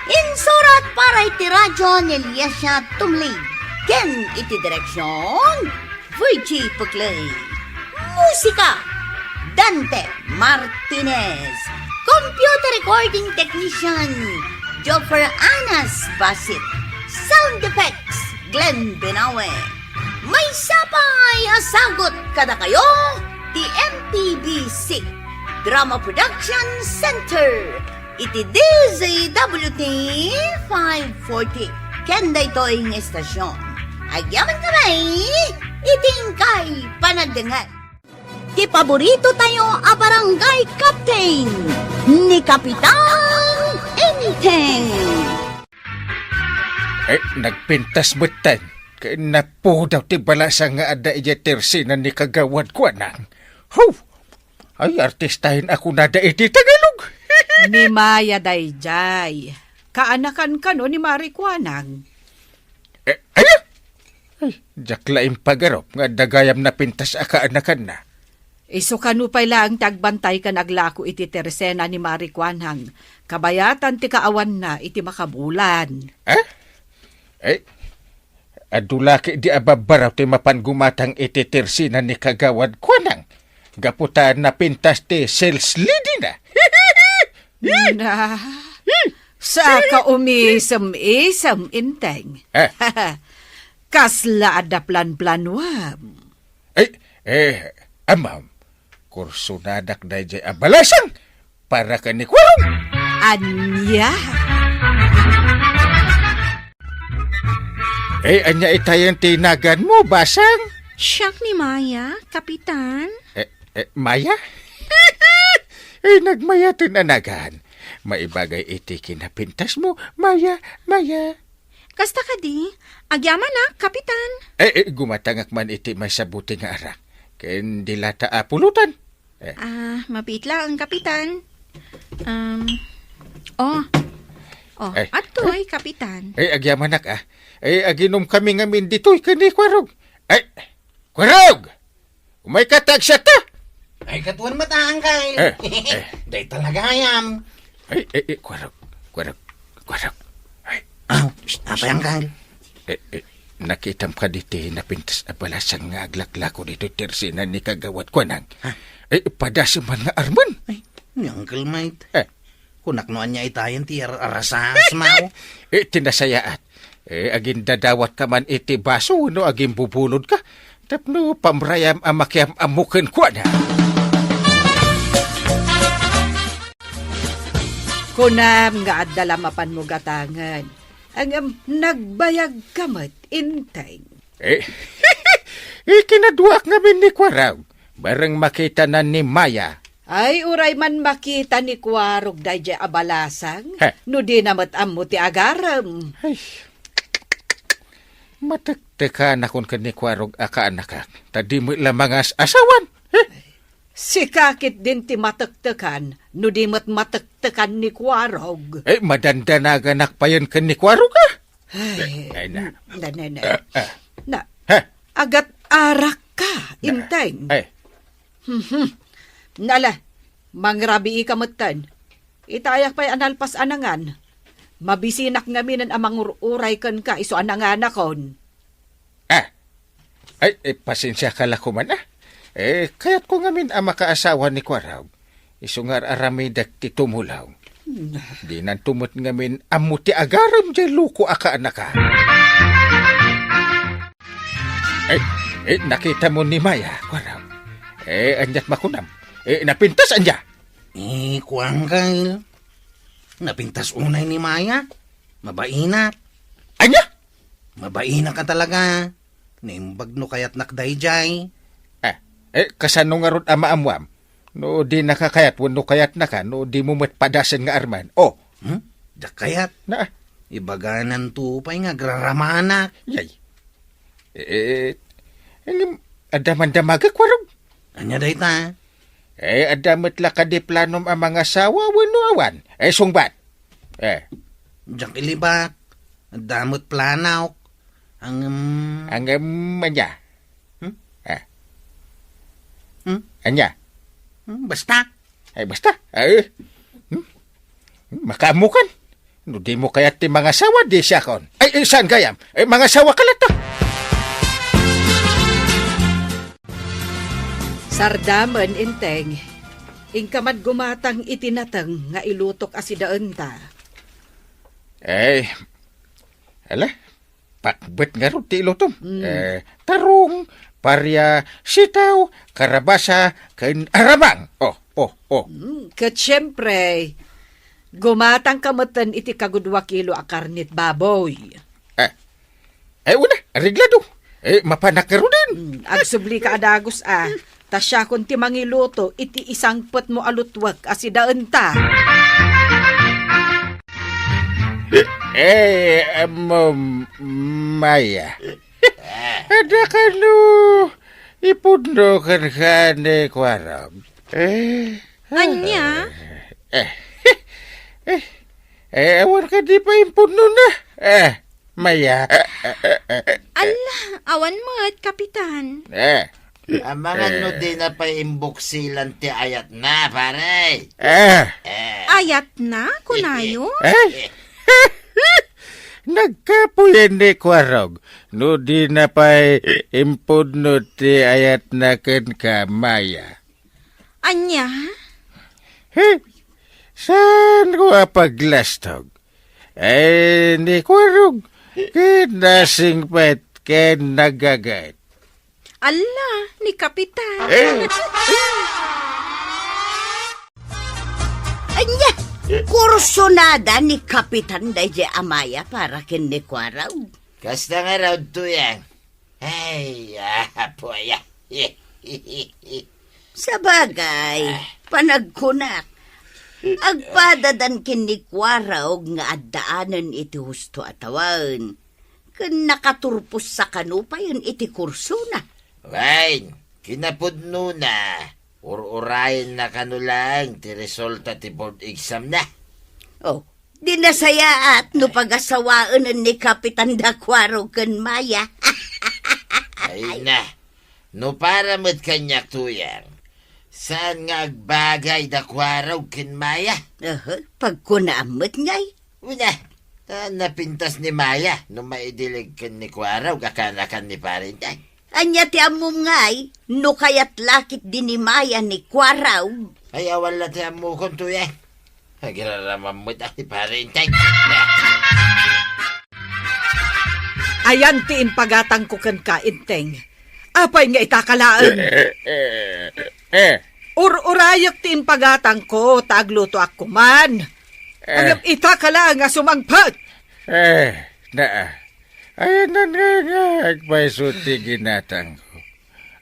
Insurat para iti radyo ni Eliasia Tumlig. Ken iti direksyon, Virgie Puclay. Musika, Dante Martinez. Computer recording technician, Joffer Anas Basit. Sound effects, Glenn Benawe. Maysa pay a sagut kadakayo ti M P B C Drama Production Center iti D Z W T five forty ken daytoy nga estasyon. Agyaman kami iti inkay panagdengngeg. Ti paborito tayo a barangay captain, ni Kapitan Enteng. Eh, nagpintas metten. Kay napudaw ti balasang nga adda idiay tersina ni Kagawad Kuanang. Hu! Ay, artistahen a kunada iti Tagalog. Ni Maya daydiay. Kaanakan kano ni Mari Kuanang? Eh, aya? Ay, diak la impagarup nga adda gayam napintas a kaanakanna. Isu kano pay laeng ti agbantay ken aglako iti tersena ni Mari Kuanang, kabayatan ti kaawanna iti makabulan. Eh? Eh, adu la ketdi a babbaraw ti mapan gumatang iti tersina ni Kagawad Kuanang. Gapu ta napintas ti sales lady na. Na, saka umisem-isem, Enteng. Eh? Kasla adda plan-planuam? Eh, eh, amam, kursunadak daydiay a balasang para ken ni Kuarog. Ania? Eh, ania itayen ti naganmo, basang? Siak ni Maya, Kapitan. Eh, eh, Maya? Eh, nagmayaten a nagan. Maibagay iti kinapintasmo, Maya, Maya. Kasta kadi, agyamanak, Kapitan. Eh, eh, gumatangak man iti maysa buti nga arak. Ken di la ta a pulutan. Eh. Ah, mabiit laeng, Kapitan. Um, oh. Oh, eh, adtoy, eh, Kapitan. Eh, agyamanak, ah. Eh, aginom kami ngamin ditoy ken ni Kuarog. Eh, Kuarog! Umayka ta agsiatta! Ay, katuan met, Uncle. Eh, eh. Dayta la gayam. Ay, eh, eh, Kuarog, Kuarog, Kuarog. Ay. Aw, apay, Uncle? Eh, eh, nakitam kadi ti napintas a balasang nga aglaklako ditoy tersina ni Kagawad Kuanang? Ha? Eh, padasem man nga armen. Ay, ni Uncle Mike. Eh. Kunak no ania itayen ti ar-, arasas, maw? Eh, ti nasayaat. Eh, agindadawat ka man iti baso wenno agimbubulod ka. Tapno pamrayam a makiam-ammo kenkuana. Kunam nga adda la mapanmo gatangen. Ngem, nagbayag ka met, Enteng. Eh, ikinaduak ngamin ni Kuarog. Bareng makitana ni Maya. Ay, uray man makita ni Kuarog daydiay a balasang, he, no dina met ammo ti agarem. Ay, matektekanakon ken ni Kuarog a kaanakak, ta di met la mangas-asawan. He? Sika ketdin ti matektekan, no di met matektekan ni Kuarog. Eh, madandanaganak payen ken ni Kuarog, ah? Ay, ay, na. Na, na, na. Ah, ah. Na, he? Agat-arak ka, na, Enteng. Ay. Mhm. Nala, mangrabii ka metten. Itayak pay a nalpas a nangan. Mabisinak ngaminen a mangur-uray kenka isu a nanganakon. Ah. Ay, eh, pasensia ka la koman, ah. Eh, kayatko ngamin a makaasawa ni Kuarog. Isu nga ar-aramidek ti tumulaw. Dinanto met ngamin ammo ti agarem jay loko a kaanaka. Eh, eh, nakitamo ni Maya, kuarang. Eh, aniat makunam? Eh, napintas ania? Eh, kuan, Kyle. Napintas unay ni Maya. Mabainak. Ania? Mabainak ka talaga. Naimbag no kayatnak dayjay. Eh, eh, kasano ngarud a maammuam? No dinaka kayat wenno kayatnaka, no dimo met padasen nga armen. Oh. Hmm? Diak kayat. Na. Ibagananto pay nga agraramanak. Yay. Eh, eh, ngem, adda man damagek, kuarang. Ania dayta? Eh, adda met la kadi planom a mangasawa wenno awan? Eh, sungbat. Eh. Diak ilibak. Adda met planok. Angem. Angem ania? Hmm? Eh. Hmm? Ania? Hmm, basta. Ay, basta. Ay. Hmm? Hmm, makaammokan. No dimo kayat ti mangasawa, di siakon. Ay, eh, saan gayam? Eh, mangasawa ka latta. Sardamen, Enteng. Inka man gumatang iti nateng nga ilutok a sidaenta. Eh, ala, pakbet ngarud ti ilutom. Mm. Eh, tarong, paria, sitaw, karabasa, ken aramang. Oh, oh, oh. Mm, ket siempre, gumatangka metten iti kagudua kilo a karnet baboy. Eh, eh, una, areglado. Eh, mapanak ngaruden. Mm, agsublika a dagus a. Ta siakon ti mangiluto iti isangpetmo a lutwek a sidaenta. Eh, ammo, Maya. Adda kano ipudno kenka ni Kuarog? Eh. Ania? Eh. Eh. Eh, awan kadi pay impudnona? Eh. Maya. Ala, awan met, Kapitan. Eh. Amangan no dina pay imbuksilan ti ayatna, pare. Eh. Eh. Ayatna, kunayo? Eh. Nagkapuyen ni Kuarog no dina pay impudno ti ayatna kenka, Maya. Ania? He? Saanko a paglastog? Eh, ni Kuarog, ket nasingpet ken nagagayt. Ala, ni Kapitan. Eh? Ania? Kursunada ni Kapitan dayjay a Maya para ken ni Kuarog. Kasta ngarud, Tuyang. Ay, apo aya. Sabagay, panagkunak, agpadadan ken ni Kuarog nga addaanen iti husto a tawen, ken nakaturpossa kano payen iti kursona. Wen, kinapudnona, ur-urayenna kano laeng ti resulta ti board exam na. Oh, di nasayaat no pagasawaenen ni Kapitan da Kuarog ken Maya. Ay na, no para met kaniak, Tuyang, saan nga agbagay da Kuarog ken Maya? Aha, pagkunaam met ngay. Una, ta napintas ni Maya no maidileg ken ni Kuarog a kaanakan ni Pare Enteng. Ania ti ammom ngay, no kayat la ketdi ni Maya ni Kuarog? Ay, awan la ti ammokon, Tuyang. Agraraman met a ni Pare Enteng. Ayan ti impagatangko kenka, Enteng. Apay nga itaka laeng? Eh, eh, eh. Ur-urayek ti impagatangko, ta aglutoak koman. Eh. Ngem itaka laeng a sumangpet. Eh, naa. Ayan nga, nga agpayso ti ginatangko.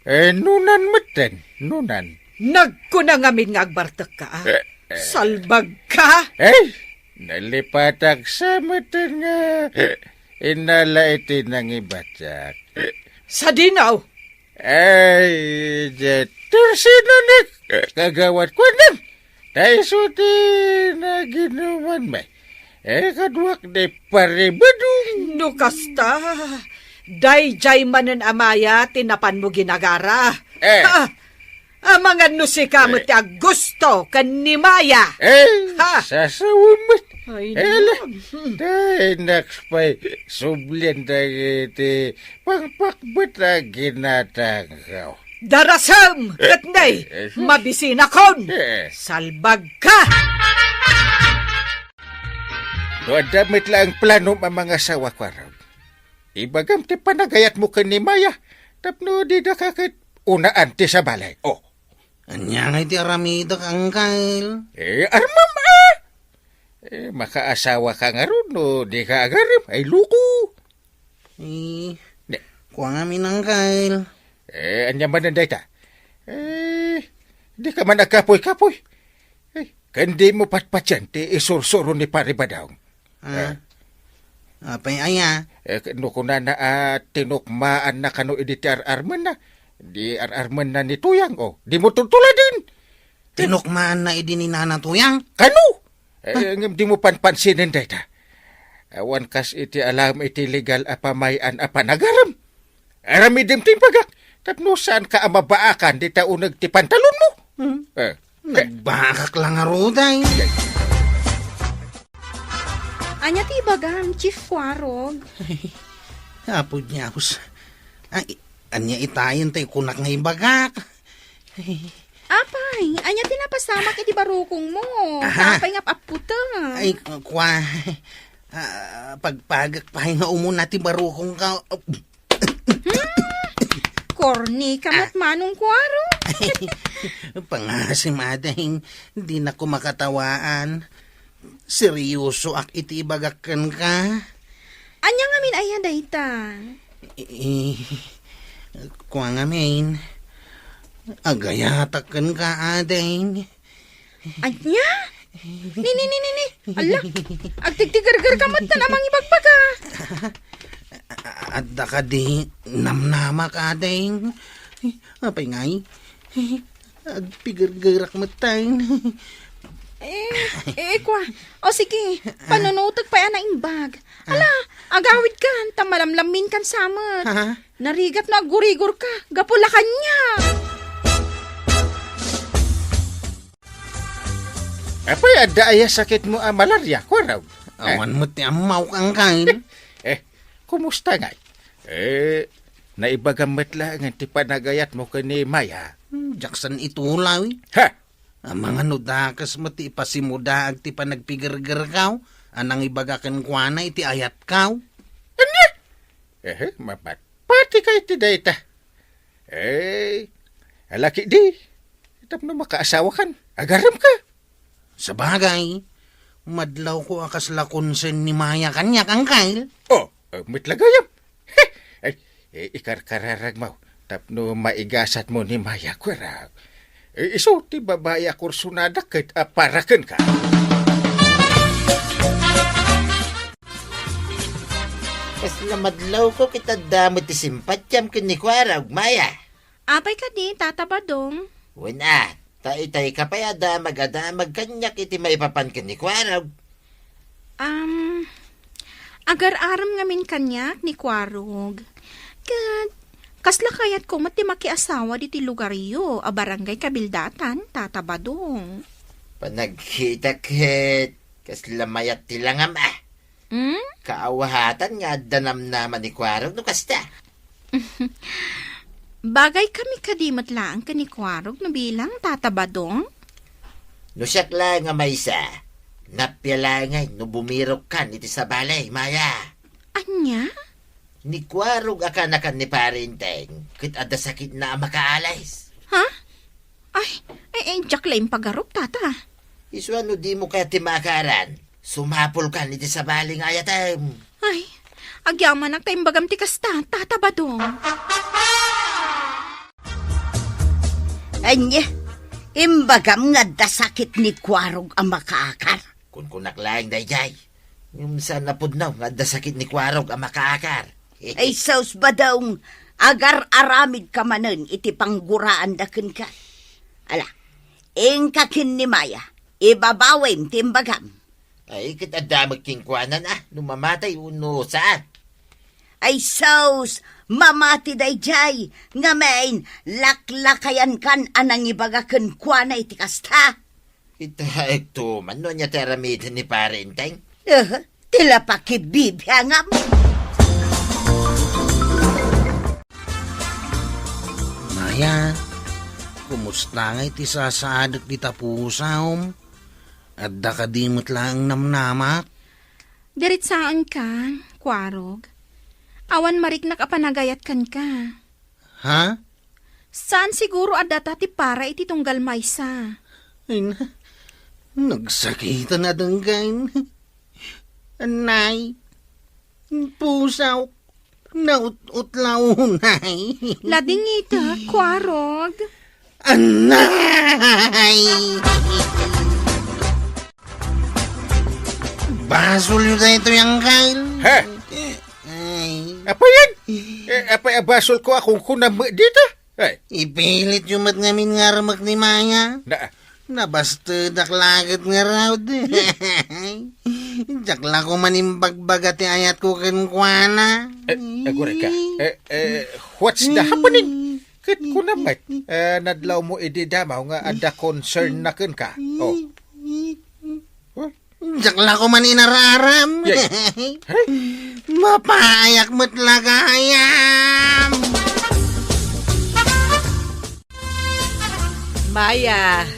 Eh, nunan metten, nunan. Nagkuna ngamin nga agbartekka, a? Eh, eh. Salbagka? Eh, nalipatak sa metten nga inala iti nangibatiak. Sadino? Ay, diay tursino ni kagawad, kuanan. Ta isu ti naginuman met. Eh, kaduak ni Pare Badong. No kasta, daydiay manen a Maya ti napanmo ginagara. Eh. Ha? Amangan no sika met ti aggusto ken ni Maya. Eh, ha? Sasawem met. Ay, ala, no. Tay, naks pay, sublian dagiti pangpakbet a ginatangko. Darasem, ket nay, eh, eh, mabisinakon. Eh. Salbagka! No adda met laeng planom a mangasawa, Kuarog, ibagam ti panagayatmo ken ni Maya tapno didaka ket unaan ti sabali. Oh. Ania ngay ti aramidek, Angkel? Eh, armem, ah! Eh, makaasawa ka ngarud no di ka agarem. Ay, loko! Eh, Ne. Kua ngamin, Angkel. Eh, ania manen dayta? Eh, di ka man agkapoy-kapoy. Eh, ken di mo patpatyan ti isursuro ni Pare Badong. Ah. Eh. Apay aya? Eh, no kunana a tinukmaanna kano idi ti ar-armenna, di ar-armenna ni Tuyang, oh, di mo tultuladen. Tinukmaanna idi ni Nana Tuyang? Kano? Eh, ngem di mo panpansinen dayta. Awan kas iti alam iti legal a pamay-an a panagarem. Aramidem ti imbagak, tapno saanka a mabaakan dita uneg ti pantalonmo. Hmm. Eh. Nagbaakak la ngarud, ay. Ania ti ibagam, Chief Kuarog? Apo Dios. Ay, ania itayen ti kunak nga ibagak? Apay, ania ti napasamak iti barukongmo? Aha. Apay nga apputa? Ay, kua, ah, pagpagek pay nga umuna ti barukongko. Hmm? Corny ka met, Manong Kuarog. Pangasim, ading, dinakon makatawaan. Seryosoak iti ibagak kenka. Ania ngamin aya dayta? Eh, kua ngamin, agayatak kenka, ading. Ania? Ni, ni, ni, ni, ni. Ala, agtigtigerger ka met ta a mangibagbaga. Adda kadi namnamak, ading? Apay ngay? Agpigergerak met tayo. Eh, eh, kua. O sige, panunutek pay a naimbag. Ala, agawid kan, ta malamlammin kan samet. Ha? Narigat no aggurigor ka, gapu la kaniak. Apay, adda aya sakitmo a malaria, Kuarog? Awan met ti ammawk, Angkel. Eh, kumusta ngay? Eh, naibagam met laengen ti panagayatmo ken ni Maya. Hmm, diak san itulaw, eh. Ha? Amangan no dakes met ti ipasimudaag ti panagpigergerkaw a nangibaga kenkuana iti ayatkaw. Ania? Ehe, mapat-, pati kay ti dayta. Eh, alaki di. Tapno makaasawa kan, agarem ka. Sabagay, madlawko a kasla konsen ni Maya kaniak, Angkel. Oh, eh, met la gayam. Ay, eh, ikarkararagmo tapno maigasatmo ni Maya, Kuarog. Eh, isu ti babai a kursunada ket a para kenka. Kasla madlawko ket adda met ti simpatiam ken ni Kuarog, Maya. Apay kadi, Tata Badong? Wen a, ta itay ka pay a damag a damag kaniak iti maipapan ken ni Kuarog. Am, agar-arem ngamin kaniak ni Kuarog. Ket, kasla kayatko met ti makiasawa ditoy lugaryo a Barangay Kabildatan, Tata Badong. Panagkita ket, kasla mayat ti langam, ah. Hmm? Kaawatan nga adda namnama ni Kuarog no kasta. Bagay kami kadi met laeng ken ni Kuarog no bilang, Tata Badong? No siak laeng a maysa, nappialaengay no bumirok kan iti sabali, Maya. Ania? Ni Kuarog a kanakan ni Pare Enteng, ket adda sakitna a makaalis. Ha? Ay, ay, ay, diak la impagarup, Tata. Isu a no dimo kayat ti maakaran, sumapul kan iti sabali nga ayatem. Ay, agyamanak ta imbagam ti kasta, Tata Badong. Ania, imbagam nga adda sakit ni Kuarog a makaakar? Kunkunak laeng daydiay. Ngem saan a pudno nga adda sakit ni Kuarog a makaakar. Ay, sus, Badong, agar-aramidka manen iti pangguraanda kenka. Ala, inka ken ni Maya, ibabawim ti imbagam. Ay, ket adda met kenkuana, ah, no mamatay wenno saan. Ay, sus, mamati daydiay, ngamin, laklakayankan a nangibaga kenkuana iti kasta. Ita, ekto man no ania ti aramiden ni Pare Enteng? Eh, ti la pakibibiangam. Maya, kumusta ngay ti sasaadek dita pusom? Adda kadi met laeng namnamak? Diritsaenka, Kuarog. Awan mariknak a panagayat kenka. Ha? Saan siguro a data ti para iti tunggal maysa. Ay na, nagsakitan a denggen. Anay, pusaw, naut-utlaw unay. Ladingita, Kuarog. Anay! Basolyo daytoy, Angkel. Ha? Ay. Apay yan? Eh, apay a basolko a kunkunam dita? Ay. Ipilityo met ngamin nga armek ni Maya. Na. Nabastedak laket ngarud. Diak la koma imbagbaga ti ayatko kenkuana. Eh, aguray ka. Eh, eh, what's the happening? Ket kuna met, eh, nadlawmo idi damaw nga adda concern na kenka. Oh. Huh? Diak la koma inararam. Yay. Hey. Mapayak met la gayam. Maya,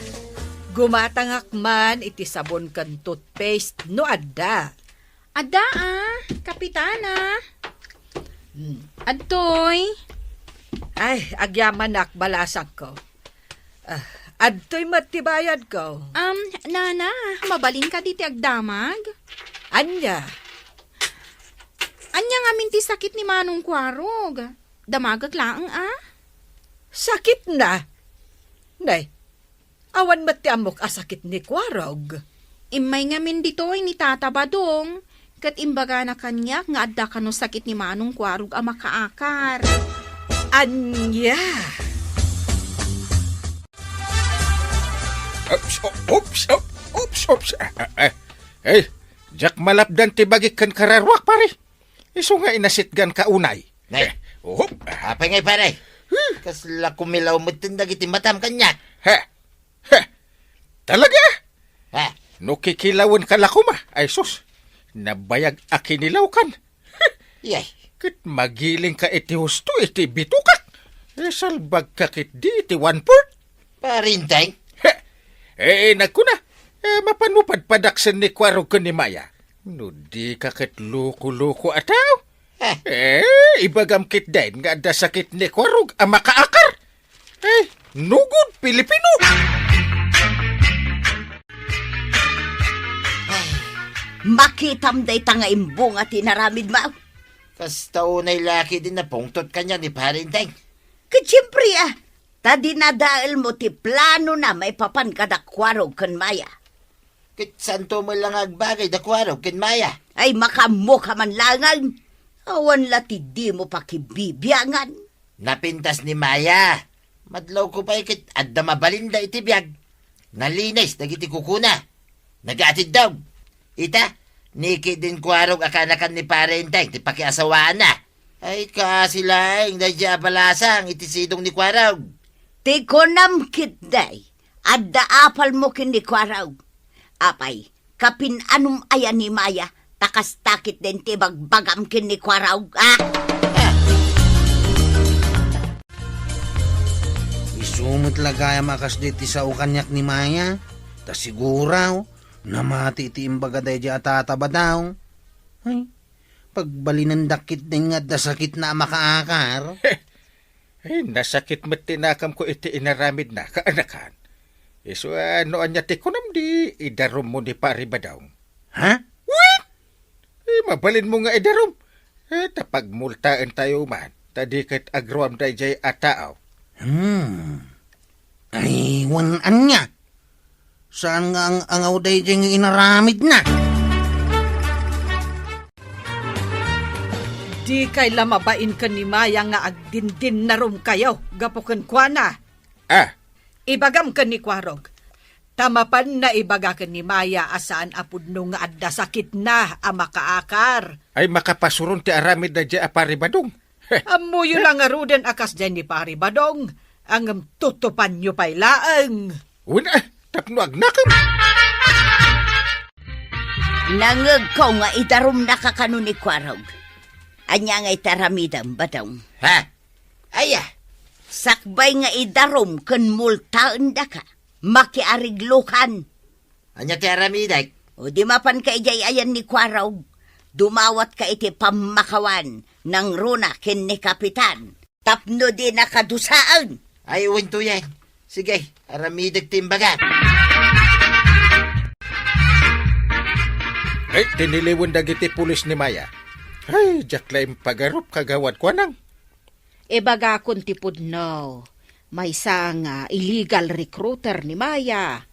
gumatangak man iti sabon ken toothpaste no adda. Adda, ah, Kapitana. Hmm. Adtoy. Ay, agyamanak, balasangko. Ah, adtoy met ti bayadko. Um, Nana, mabalin kadi ti agdamag? Ania? Ania ngamin ti sakit ni Manong Kuarog? Damagek laeng, a? Sakitna? Nay, awan met ti ammok a sakit ni Kuarog. Immay ngamin ditoy ni Tata Badong, ket imbagana kaniak nga adda kano sakit ni Manong Kuarog a makaakar. Ania? Oops, o-, oops, o-, oops, oops. Ah, ah, ah. Eh, diak malapdan ti bagik ken kararuak, pare. Isu nga inasitgan ka unay. Nay. Eh, uhop. Apay ngay, pare? Hmm. Kasla kumilaw metten dagiti matam kaniak. Ha? Ha? Talaga? Ha? No kikilawen ka la koma, ay sus, nabayag a kinilawkan. Yay. Ket magilingka iti husto iti bitokak. Isalbagka ketdi iti one-fourth. Parinteng? He, eh, nagkuna, eh, mapanmo padpadaksen ni Kuarog ken ni Maya. No di ka ket loko-loko a tao. Eh. Eh, ibagam ketdin nga adda sakit ni Kuarog a makaakar. Eh, nugod Pilipino. Ay, makitam dayta nga imbunga ti inaramidmo. Kasta unay la ketdin a pungtot kaniak ni Parinteng. Ket siempre, a, ta dinadaelmo ti planona maipapan kada Kuarog ken Maya. Ket saanto met la nga agbagay da Kuarog ken Maya. Ay, makaammoka man laengen. Awan la ti dimo pakibibiangan. Napintas ni Maya. Madlawko pay ket adda mabalinda iti biag. Nalinis dagiti kukuna. Nagaatiddog. Ita, ni ketdin Kuarog a kaanakan ni Parinteng ti pakiasawaanna. Ay, kaasi laeng daydiay a balasang iti sidong ni Kuarog. Ti kunam ketdi, adda apalmo ken ni Kuarog. Apay, kapin-anom aya ni Maya, ta kasta ketdin ti ibagbagam ken ni Kuarog, a? Isu met la gayam a kasdi ti sao kaniak ni Maya, ta siguro, namati ti imbaga daydiay a Tata Badong. Ay, pagbalinendak ketdin nga adda sakitna a makaakar. Ay, nasakit met ti nakamko iti inaramidna, kaanakan. Isu a no ania ti kunam di idarummo ni Pari Badong. Ha? Wen! Eh, mabalinmo nga idarum. Eh, ta pagmultaentayo man, ta di ket agruam daydiay a tao. Hmm. Ay, wen ania? Saan nga ang-angaw daydiay nga inaramidna? Dikay la mabain ken ni Maya nga agdindinnarum kayo gapu kenkuana. Ah. Ibagam ken ni Kuarog, ta mapan naibaga ken ni Maya a saan a pudno nga adda sakitna a makaakar. Ay makapasuron ti aramid daydiay a Pari Badong. Ammoyo la ngaruden a kasdiay ni Pari Badong, ngem tutupanyo pay laeng. Wen, ah, tapno agnakem. Nangegko nga idarumnaka kano ni Kuarog. Ania nga iti aramidem, Badong? Ha? Aya? Sakbay nga idarum ken multaendaka, makiariglokan. Ania ti aramidek? O di mapanka idiay ayan ni Kuarog, Dumawatka iti pammakawan nangruna ken ni Kapitan tapno dinaka dusaen. Ay, wen to yan. Sige, aramidek ti imbagak. Ay, tiniliwen dagiti pulis ni Maya. Ay, diak la impagarup, Kagawad Kuanang. Ibagakon ti pudno, maysa nga illegal recruiter ni Maya.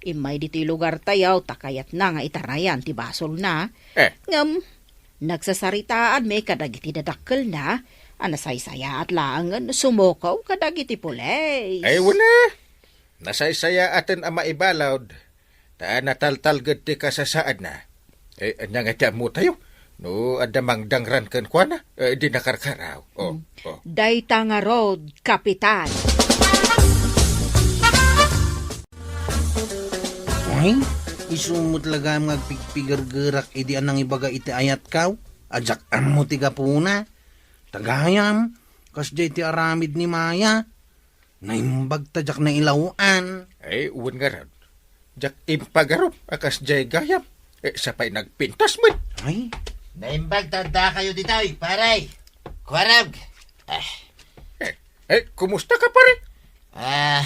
Immay ditoy lugartayo ta kayatna nga itarayan ti basolna. Eh. Ngem, nagsasaritaanmi kadagiti dadakkelna a nasaysayaat laengen sumuko kadagiti pulis. Ay, wala. Nasaysayaaten a maibalud, ta nataltalged ti kasasaadna. Eh, ania nga ti ammotayo? No adda mangdangran kenkuana, eh, di nakarkaraw. Oh, mm. Oh. Dayta ngarud, Kapitan. Ay, isu met la gayam nga agpigpigergerak idi a nangibaga iti ayatko. Diak ammo ti gapuna. Ta gayam, kasdiay ti aramid ni Maya. Naimbag ta diak nailaw-an. Ay, wen ngarud. Diak impagarup a kasdiay gayam. Eh, sa pay nagpintas met. Ay. Naimbag ta addakayo ditoy, pare. Kuarog. Ah. Eh, eh, kumusta ka, pare? Ah,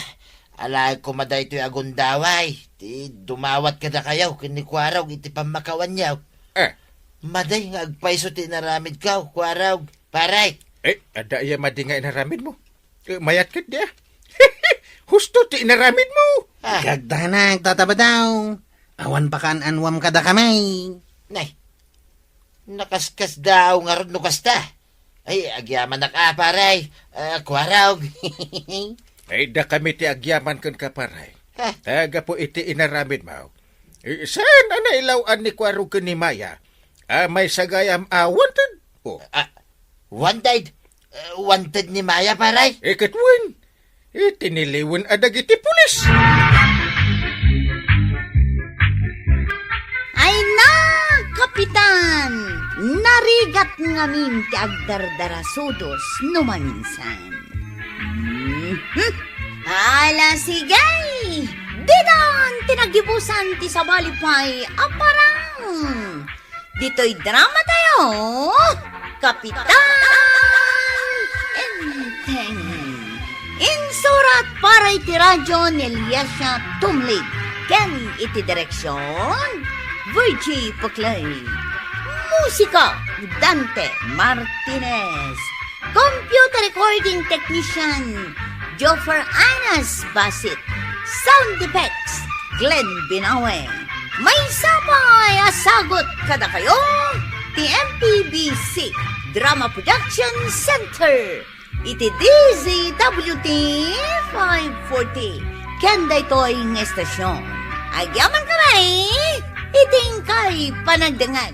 alaek koma daytoy a gundaway. Ti dumawat kadakayo ken ni Kuarog iti pammakawanyo. Eh. Madi nga agpayso ti inaramidko, Kuarog, pare. Eh, adda aya madi nga inaramidmo? Eh, mayat ket dia. Husto ti inaramidmo. Ah. Agdagdanak, Tata Badaw. Awan pakaan-anuam kadakami. Nay, nakaskasdaaw ngarud no kasta. Ay, agyamanak a, pare. Ah, Kuarog. Ay, dakami ti agyaman kenka, pare. Ah. Ta gapu iti inaramidmo. Eh, saan a nailaw-an ni Kuarog ken ni Maya? Ah, maysa gayam a wanted. Oh. Ah, wanted? Eh, wanted ni Maya, pare? Eh, ket wen. Eh, tiniliwen a dagiti pulis. Ay na, Kapitan! Narigat ngamin ti agdardarasudos no maminsan. Mhm. Ala, sige! Didan ti nagibusan ti sabali pay a parang! Ditoy drama tayo, Kapitan Enteng. Insurat para iti radyo ni Eliasia Tumlig ken iti direksyon, Virgie Puclay. Musika, Dante Martinez. Computer recording technician, Joffer Anas Basit. Sound effects, Glenn Binawe. Maysa pay a sagut kadakayo ti M P B C Drama Production Center iti D Z W T five forty ken daytoy nga estasyon. Agyaman kami iti inkay panagdengngeg.